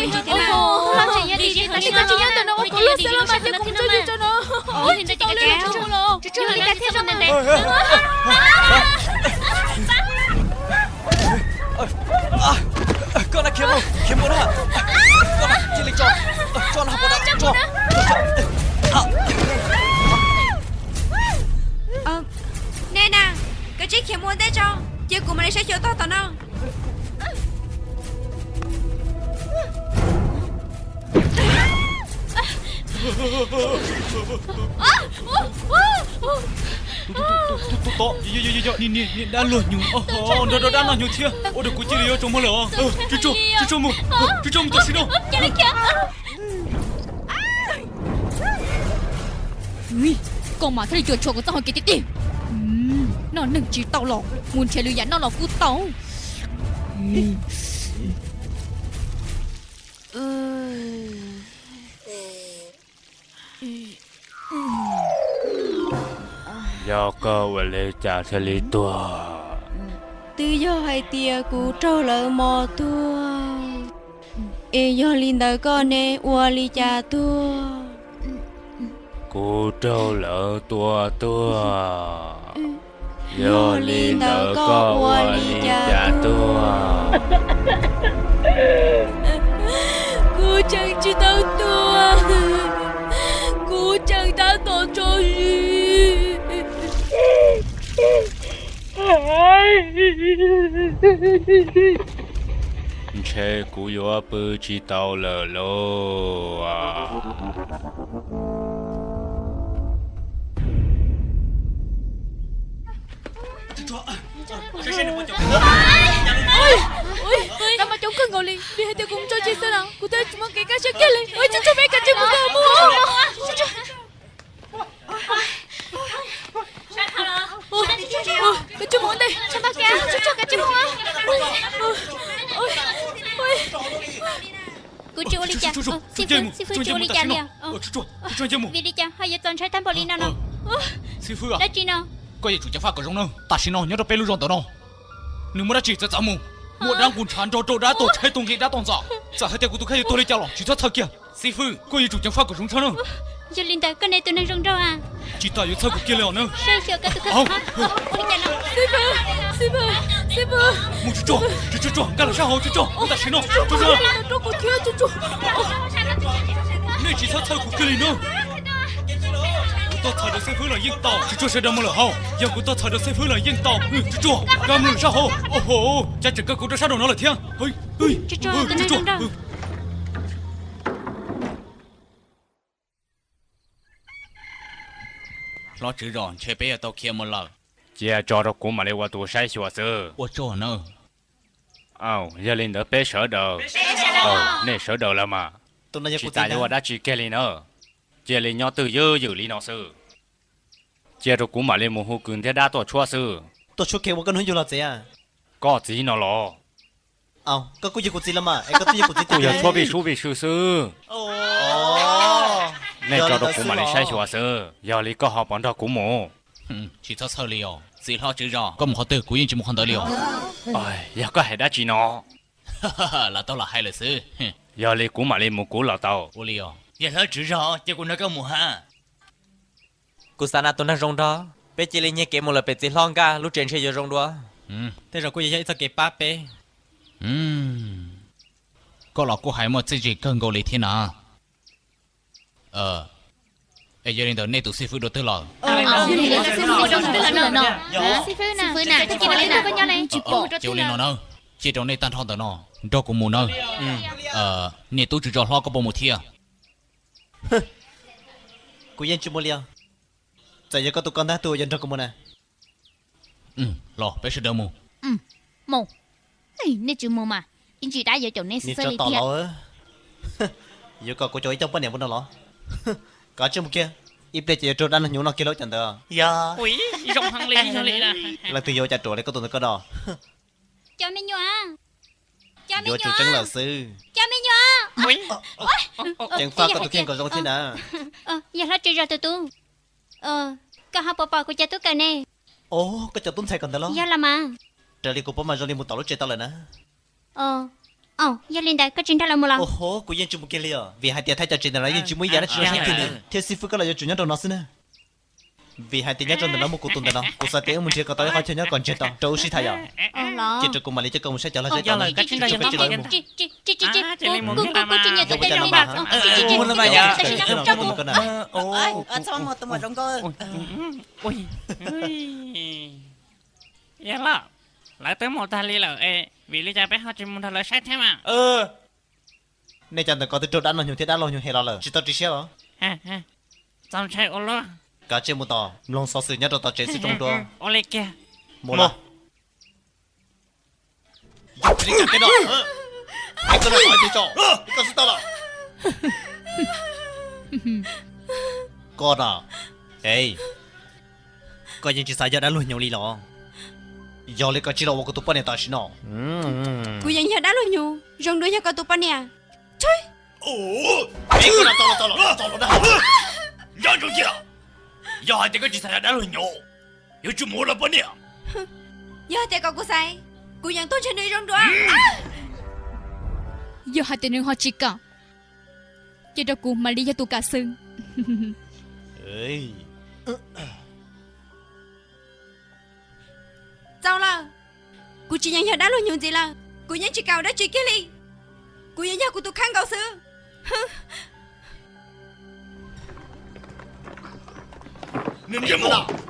Tab sis koj tsis nyob ntawm no ua kuv luag xwb los mas, ces kuv mus tso yus rau no. Tsis tau li, tsis tau li. Koj na, khiav mus, khiav mus na. Koj na, cia li tso, tso na, tso. Nej na, kav tsij khiav mus ua ntej tso, cia kuv mam li saib xyuas tog tom no. Tus tod, niag dab luag nyuj, nrog rau dab noj nyuj thiab, ua rau kuv cia li yuav tsaus muag lawm os. Tsum tsuag, tsum tsuag mus, tsum tsuag mus tam sim no. Koj mas thiaj li cuam tshuam kuv txoj hau kev tiag tiag. Noj neeg tsis tau los mus nrhiav lwm yam noj los kuj tau. Yog koj ua li cas thiaj li tuag? Twb yog hais tias kuv raug lawv mos tuag, es yog li ntawd koj ne ua li cas tuag? Kuv raug lawv tua tuag. Yog li ntawd koj ua li cas tuag? Kuv tseem tsis tau tuag, kuv tseem tab tom tso zis. Ntshe kuv yuav pw tsis tau lawm lauj. Tau mas coob kawg nkaus li, vim hais tias kuv mus tso tseg xwb na, kuv thiaj tsis muaj kev kaj siab kiag li. Ua tsuag tsuag peb kav tsij mus, mus. Kav tsij mus ua ntej. Kuv tsis ua li cas, xib fwb, xib fwb tsis ua li cas li os. Vim li cas ho yuav txaus ntshai tag npaum li no no? Xib fwb, dab tsi no? Koj yuav tsum ceev faj kom zoo na. Tam sim no nyob rau peb lub zos ntawm no, nws muaj dab tsi txawv txav mus. Muaj dab nqus ntshav nrog rau dab tuag tshaib tuag nqhis dab tuag ntxov. Txawm hais tias kuv tus kheej yuav tuag li cas los tsis txhob txhawj kiag. Xib fwb, koj yuav tsum ceev faj kom zoo tshaj na. Yog li ntawd koj ne tus neeg zoo nraug a? Tsis tas yuav txhawj kuv kiag li os na. Saib xyuas koj tus kheej. Ua li cas no? Xib fwb, xib fwb, xib fwb. Mus tsuag tsuag, tsuag tsuag, nkag los sab hauv tsuag tsuag, tam sim no. Rau kuv thiab tsuag tsuag. Nej tsis txhob txhawj kuv kiag li na. Kuv tuaj txhawj rau xib fwb los yeej tau, tsuag tsuag sawv daws mus lawm hauv. Yog kuv tuaj txhawj rau xib fwb los yeej tau, tsuag tsuag nkag mus lawm sab hauv. Ua ho, cas tseem kaw kuv rau sab nraum no lawm thiab. Tsuag tsuag, hlob tswv zos, ntshe peb yuav tau khiav mus lawm. Cia tso rau kuv mam li ua tus saib xyuas xwb. Ua tsaug nawb. Yog li ntawd peb sawv daws, nej sawv daws lawm mas, tsis tas yuav ua dab tsi kiag li na. Cia li nyob twj ywm li no xwb. Cia rau kuv mam li mus hu kwv thiab dab tuaj tshuab xwb. Tuaj tshuab kiag ua koj hnub yug los txiv? Koj txiv no los? Koj kuj yog kuv txiv los mas, es koj twb yog kuv txiv, kuj yog tshuab vij sub vij sw xwb. Nej tso rau kuv mam li saib xyuas xwb, yog li koj ho puas nrog kuv mus? Tsis txhob txhawj li os txiv hlob tswv zos, koj mus qhov twg kuv yeej tsis mus qhov ntawd li os. Yog koj hais dab tsi no? Los tau los hais lawm xwb. Yog li kuv mam li mus kuv los tau. Ua li os. Yog hlob tswv zos, cia kuv nrog koj mus hab. Kuv xav hais tus neeg zoo nraug, peb cia li nyiag kev mus lawm pem txiv hlob nkaj lub tsev ntshe yuav zoo dua. Tej zaum kuj yog ib txoj kev pab peb. Koj los kuj hais muaj txiaj ntsig kawg nkaus li thiab na. Es yog li ntawd nej tus xib fwb dua twg lawm? Ces ua li no na, cia rau nej tag nrho ntawm no nrog kuv mus nawb. Niam tub tswv zos hlob, koj puas mus thiab? Kuv yeej tsis mus li os. Txawm yog koj tus koj ntag tus uas yuav nrog kuv mus na. Los peb sawv daws mus. Mus. Nej tsis mus mas ib ntsis dab yuav caum nej xwb li tiag. Yuav kom kuv caum ib co poj niam ua no los? Kav tsij mus kiag, ib pliag ces yuav raug dab laug hnyuv no kiag lub cas ntawd. Yog. Leej twg yuav ua cas ruam li koj tus ntawd koj no. Cov me nyuam, cov me nyuam, tseeb lawm xwb. Cov me nyuam, ceev faj koj tus kheej kom zoo thiab na. Yog hlob tswv zos tus tub, koj ho puas pom kuv cov tub kawm ne? Os, koj cov tub ntxhais kom ntawd los? Yog los mas. Raws li kuv paub mas zoo li mus tom lub tsev tau lawm na. Yog li ntawd koj tsis nrog lawv mus los? Os, kuv yeej tsis mus kiag li os, vim hais tias thaj cov tsev ntawm no yeej tsis muaj ib yam dab tsi zoo saib kiag li. Thiab xib fwb koj los yuav tsum nyob rau no xwb na. Vim hais tias nyob rau ntawm no muaj kuv tus ntawm no, kuv xav tias wb mus nrhiav kom tau ib qhov chaw nyob kom ntsiag to rau wb sib tham yom. Cia rau kuv mam li coj koj mus saib cov lag saib tod. Kuv tsis nyiam tus dej no li. Yog los, lawv twb mus tag li lawm es vim li cas peb ho tsis mus nrog lawv saib thiab mas? Nej cov ntawm ko twb raug dab laug hnyuv thiab dab laug hnyuv hem los lawm, tsis tau ris siab los? Txaus ntshai ua luaj. Kav tsij mus tos, mloog xov xwm nyob rau tom tsev xwb zoo dua. Ua li kiag. Mus los. Yog li cas no, koj xub tau los? Koj no, koj yeej tsis xav yog dab laug hnyuv li los? Yog li koj cia li los ua kuv tus poj niam tam sim no. Kuv yeej yog dab laug hnyuv, zoo dua yog koj tus poj niam. Nyob zoo cia, yog hais tias koj tsis xav yog dab laug hnyuv, yuav tsum mus ua lawv poj niam. Yog hais tias kom kuv xaiv, kuv yeej tuaj ntsib nws zoo dua. Yog hais tias nws ho tsis kam, cia rau kuv mam li yog tus kam xwb. Txaus lawm, kuv tsis yeem yog dab laug hnyuv ntxiv lawm, kuv yeej tsis kam ua dab tsi kiag li. Kuv yeej yog kuv tus kheej nkaus xwb.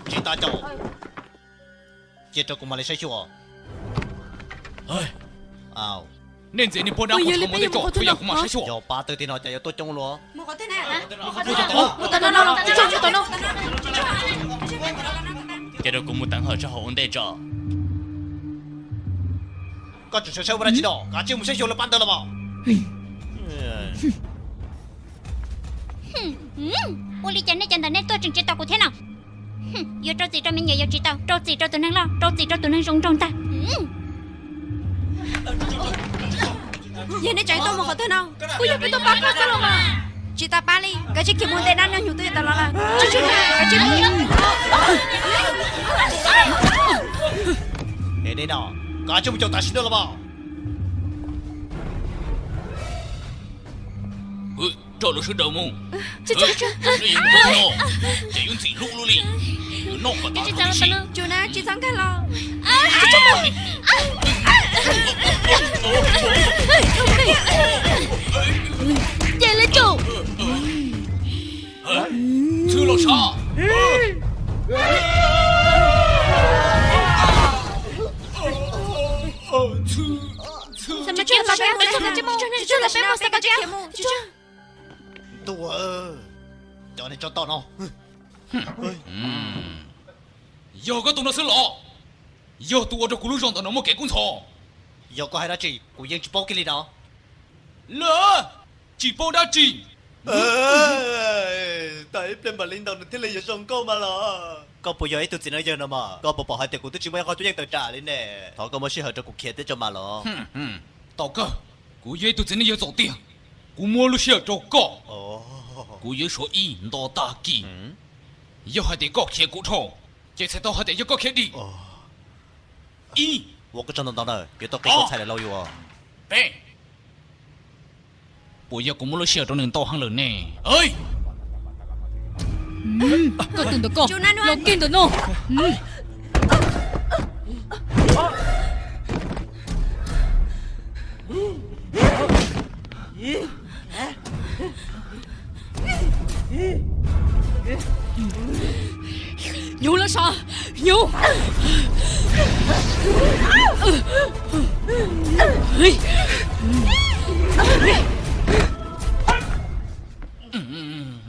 Tsis tas cov, cia rau kuv mam li saib xyuas. Nej ntxias niag pog dab qhov txhua mus tej tso, kuv yam kuv mam saib xyuas. Yog pab twg tej no cas yuav tuaj coob luaj. Cia rau kuv mus teev hawm sab hauv ua ntej tso. Koj tseem sawv saib ua dab tsi no, kav tsij mus saib xyuas lawv pab ntawd los mas. Ua li cas nej cov ntawm nej tuaj tseem tsis tos kuv thiab no? Yuav rau txim rau me nyuam yuav tsis tau, rau txim rau tus neeg loj, rau txim rau tus neeg zoo nraug ntag. Yog nej tseem tuaj mus qhov twg no? Kuj yog peb tuaj pab koj xwb los mas. Tsis tas pab li, kav tsij khiav mus ntej dab laug hnyuv twb yuav tawm los lawm. Es nej no, kav tsij mus caum tam sim no los mas. Rau lawv sawv daws mus. Ces yuav ntxim hlub luaj li. Noj kom tas tsis txhob nkag los. Ces lawv caum. Txhwb los sav. Ntuj, cov neeg tsov tom no. Yog koj tus no xwb los? Yog tus ua rau kuv lub zos ntawm no muaj kev kub ntxhov. Yog koj hais dab tsi kuv yeej tsis paub kiag li no. Lawm, tsis paub dab tsi. Tau ib pliag mam li ntaus nws thiaj li yuav zoo nkauj mas los. Koj puas yog ib tug txiv neej yawg no mas? Koj puas pom hais tias kuv twb tsis muaj ib qho cuab yeej tawm tsam li ne? Thov koj muab sij hawm rau kuv khiav thiab tso mas los. Tom kawg, kuv yog ib tug txiv neej yawg txaus tiag, kuv muab lub sij hawm rau koj. Kuv yuav suav ib nto tag kis. Yog hais tias koj khiav kuv dhau, ces txhais tau hais tias yog koj khiav dim. Ib, ua koj tsaug ntau ntau na, yuav tau qiv koj txhais lawm lauj yuav. Peb, puas yog kuv muab lub sij hawm rau nws ntau heev lawm ne? Koj tus ntawm koj, los kiag ntawm no. Hnyuv los sav, hnyuv.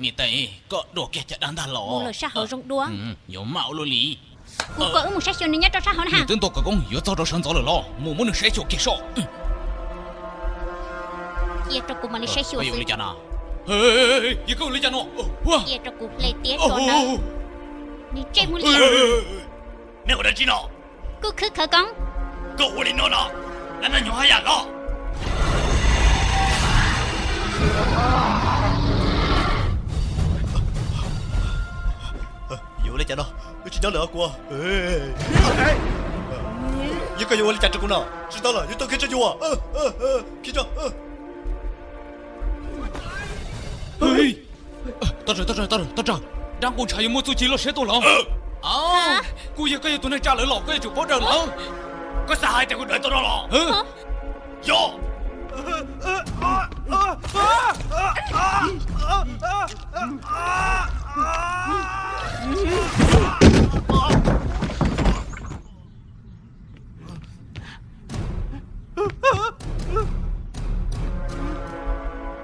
Niam tais, koj dua Kiag caj dab ntag los. Mus lawm sab hauv zoo dua. Yuav maj ua luaj li. Kuv kom wb mus saib xyuas nws nyob rau sab hauv na. Nws twb ntuas kom koj yuav txog rau sawv ntxov lawm los, mus muab nws saib xyuas kiag soj. Cia rau kuv mam li saib xyuas xwb. Cia rau kuv hle tiab tso na. Nws ntsej muag liam. Nej ua dab tsi no? Kuj khwb khawv koob. Koj ua li no no, lawv noj nyob haj yam los. Yuav ua li cas no? Wb tsis nyob lawm os kuv. Yog koj yuav ua li cas rau kuv no? Tsis tau lawm, yuav tau khiav tso yus. Khiav tso. Tau tsawg, tau tsawg, tau tsawg. Dab nqus ntshav yuav muaj txuj ci loj siab tuaj los. Kuj yog koj yog tus neeg tsa lawv los koj yuav tsum paub daws lawv. Koj xav hais tias kuv daws tau no los? Yog.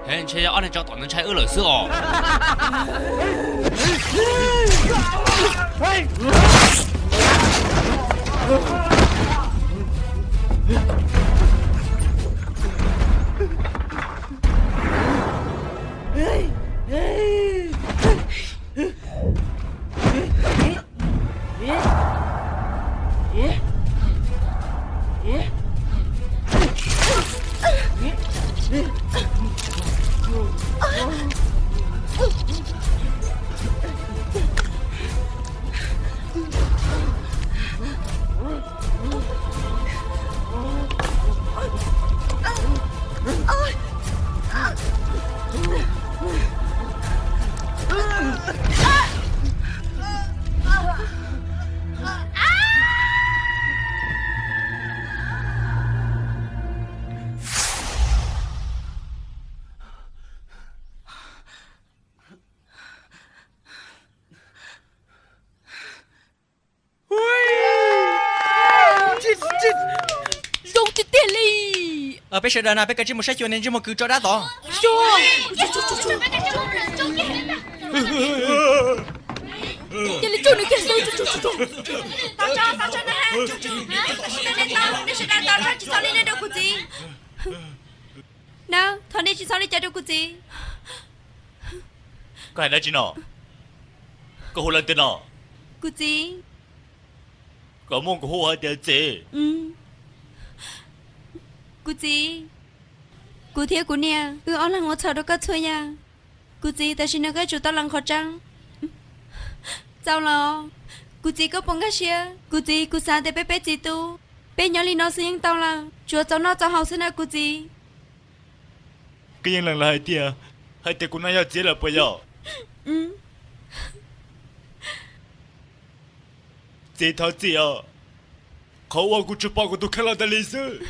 Ntshe yog ob neeg tso tom no ntshai wb lawm xwb os. Zoo tiag tiag li. Peb sawv daws na, peb kav tsij mus saib xyuas niag ntsej muag kws tso dab tod. Cia li tso nws kiag xwb. Nej sawv daws tos txhob tsis txhaum li nej rau kuv txiv. Nawb, thov nej tsis txhob li cas rau kuv txiv. Koj hais dab tsi no? Koj hu leej twg no? Kuv txiv. Koj muab kuv hu hais tias txiv. Kuv txiv, kuv thiab kuv niam wb ob leeg ua txhaum rau koj txhua yam. Kuv txiv, tam sim no koj yuav tsum tau lees qhov tseeb. Txaus los, kuv txiv koj puas nkag siab? Kuv txiv, kuv xav tias peb peb txiv tub, peb nyob li no xwb yeej tau lawm, tsuav txaus noj txaus haus xwb na kuv txiv. Koj yeej lees lawv hais tias, hais tias kuv no yog txiv lawm puas yog? Txiv, thov txim os, qhov uas kuv tsuas pom kuv tus kheej los tas li xwb.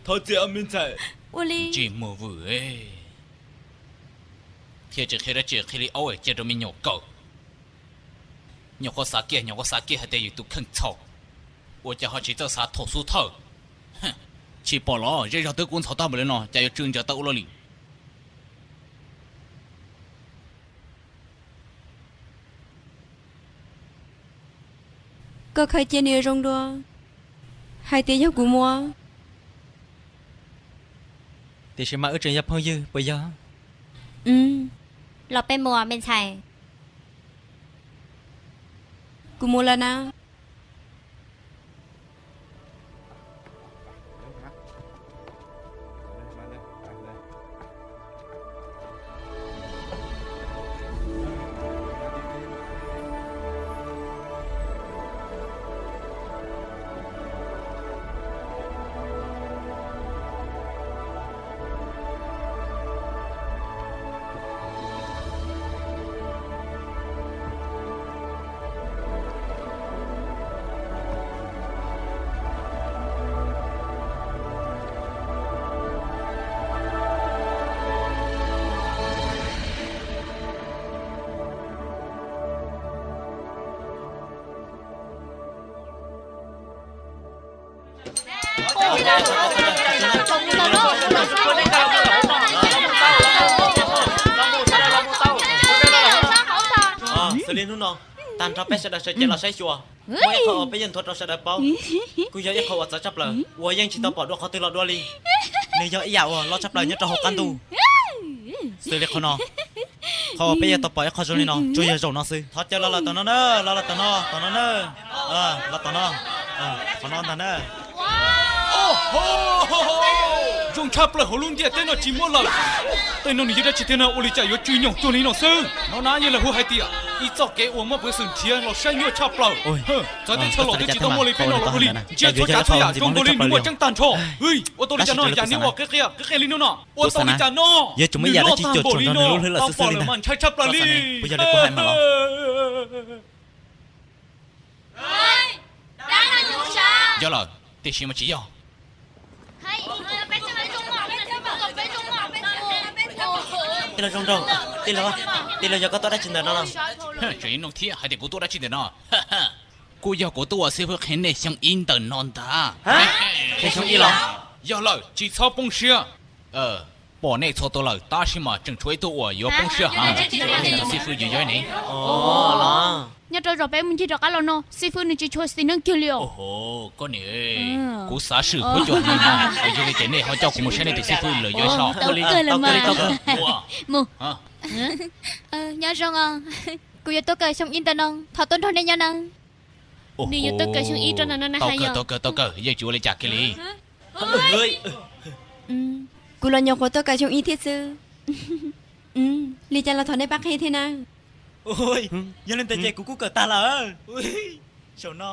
Thov txim os me ntxhais. Ntsej muag vwm, thiaj tsis qhia dab tsi, qhia li aub cia rau me nyuam kawm. Nyuam qhuav xav kiag, nyuam qhuav xav kiag hais tias yus tus kheej txhaum, ua cas ho tsis txawj xav thaum xub thawj. Tsis pom los zej zog twb kub ntxhov tag npaum li no, cas yuav tsw ntsaws tawm ua luaj li. Koj khaws cia nws zoo dua, hais tias yog kuv muab. Tiam sis mas wb tseem yog phooj ywg puas yog? Los peb mus me ntxhais. Kuv mus lawm na. Twb li hnub no, tag nrho peb sawv daws sawv cev los saib xyuas, muaj ib qho uas peb yuav nthuav rau sawv daws paub, kuj yog ib qho uas txawv tshaj plaws uas yeej tsis tau pom dua qhov twg los dua li. Nws yog ib yam uas loj tshaj plaws nyob rau hauv qab ntuj. Xws li qhov no, qhov uas peb yuav tau pom ib qho zoo li no tsuas yog zaum no xwb. Thov caw los los tom no na, los los tom no, tom no na, los tom no, qhov no ntag na. Zoo tshaj plaws hauv lub ntiaj teb no tsis muaj lawm. Tej no nws yog dab tsi tiag na, ua li cas yuav tsw nyoos cuag li no xwb? No na yog lawv hu hais tias ib txoj kev uas muaj peev xwm nrhiav los saib nyuaj txhaj plaws. Txawv teb chaws los twb tsis tau muaj li peb no los ua li. Ntsia txhua tsav txhua yam zoo nkaus li nws muaj ceeb tag nrho. Hwj, ua tau li cas no, yam niag uas qias qias qias qias li no no, ua tau li cas no? Nws loj tag npaum li no, tau pom lawm mas ntshai tshaj plaws li. Yog lawm, tiam sis mas tsis yog. Tij laug Zoo Nraug, tij laug, tij laug yog koj tuaj dab tsi ntawm no? Tseem yuav nug thiab hais tias kuv tuaj dab tsi ntawm no? Kuj yog kuv tuaj ua xib fwb qhia nej xyoo ib ntawm no ntag. Qhia xyoo ib los? Yog lawm, tsis txhob poob siab. Pom nej txhua tus lawm tab sis mas tseem tshuav ib tug uas yuav poob siab heev. Tus xib fwb yuav yog ne. Nyob rau zaum peb mus ncig rov qab los no, xib fwb nws tsis tshua xis neej kiag li os. Koj niam, kuv xav swm huab cua heev, yog li ces nej ho coj kuv mus saib nej tus xib fwb lawm yog so. Mus. Nyob zoo os. Kuv yuav tuaj kaw xyoo ib ntawm no, thov tuaj nrog nej nyob nawb. Nws yuav tuaj kaw xyoo ib rau ntawm no na. Tau kawg, tau kawg, tau kawg, yeej tsis ua li cas kiag li. Kuv los nyuam qhuav tuaj kaw xyoo ib thiab xwb. Li cas los thov nej pab qhia thiab na. Yog li ntawd ces kuv kuj kawm tag lawm. Saum no,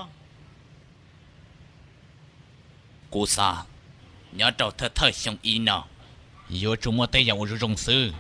kuv xav, nyob rau thawj thawj xyoo ib no, yuav tsum muaj tej yam uas zoo zoo xwb.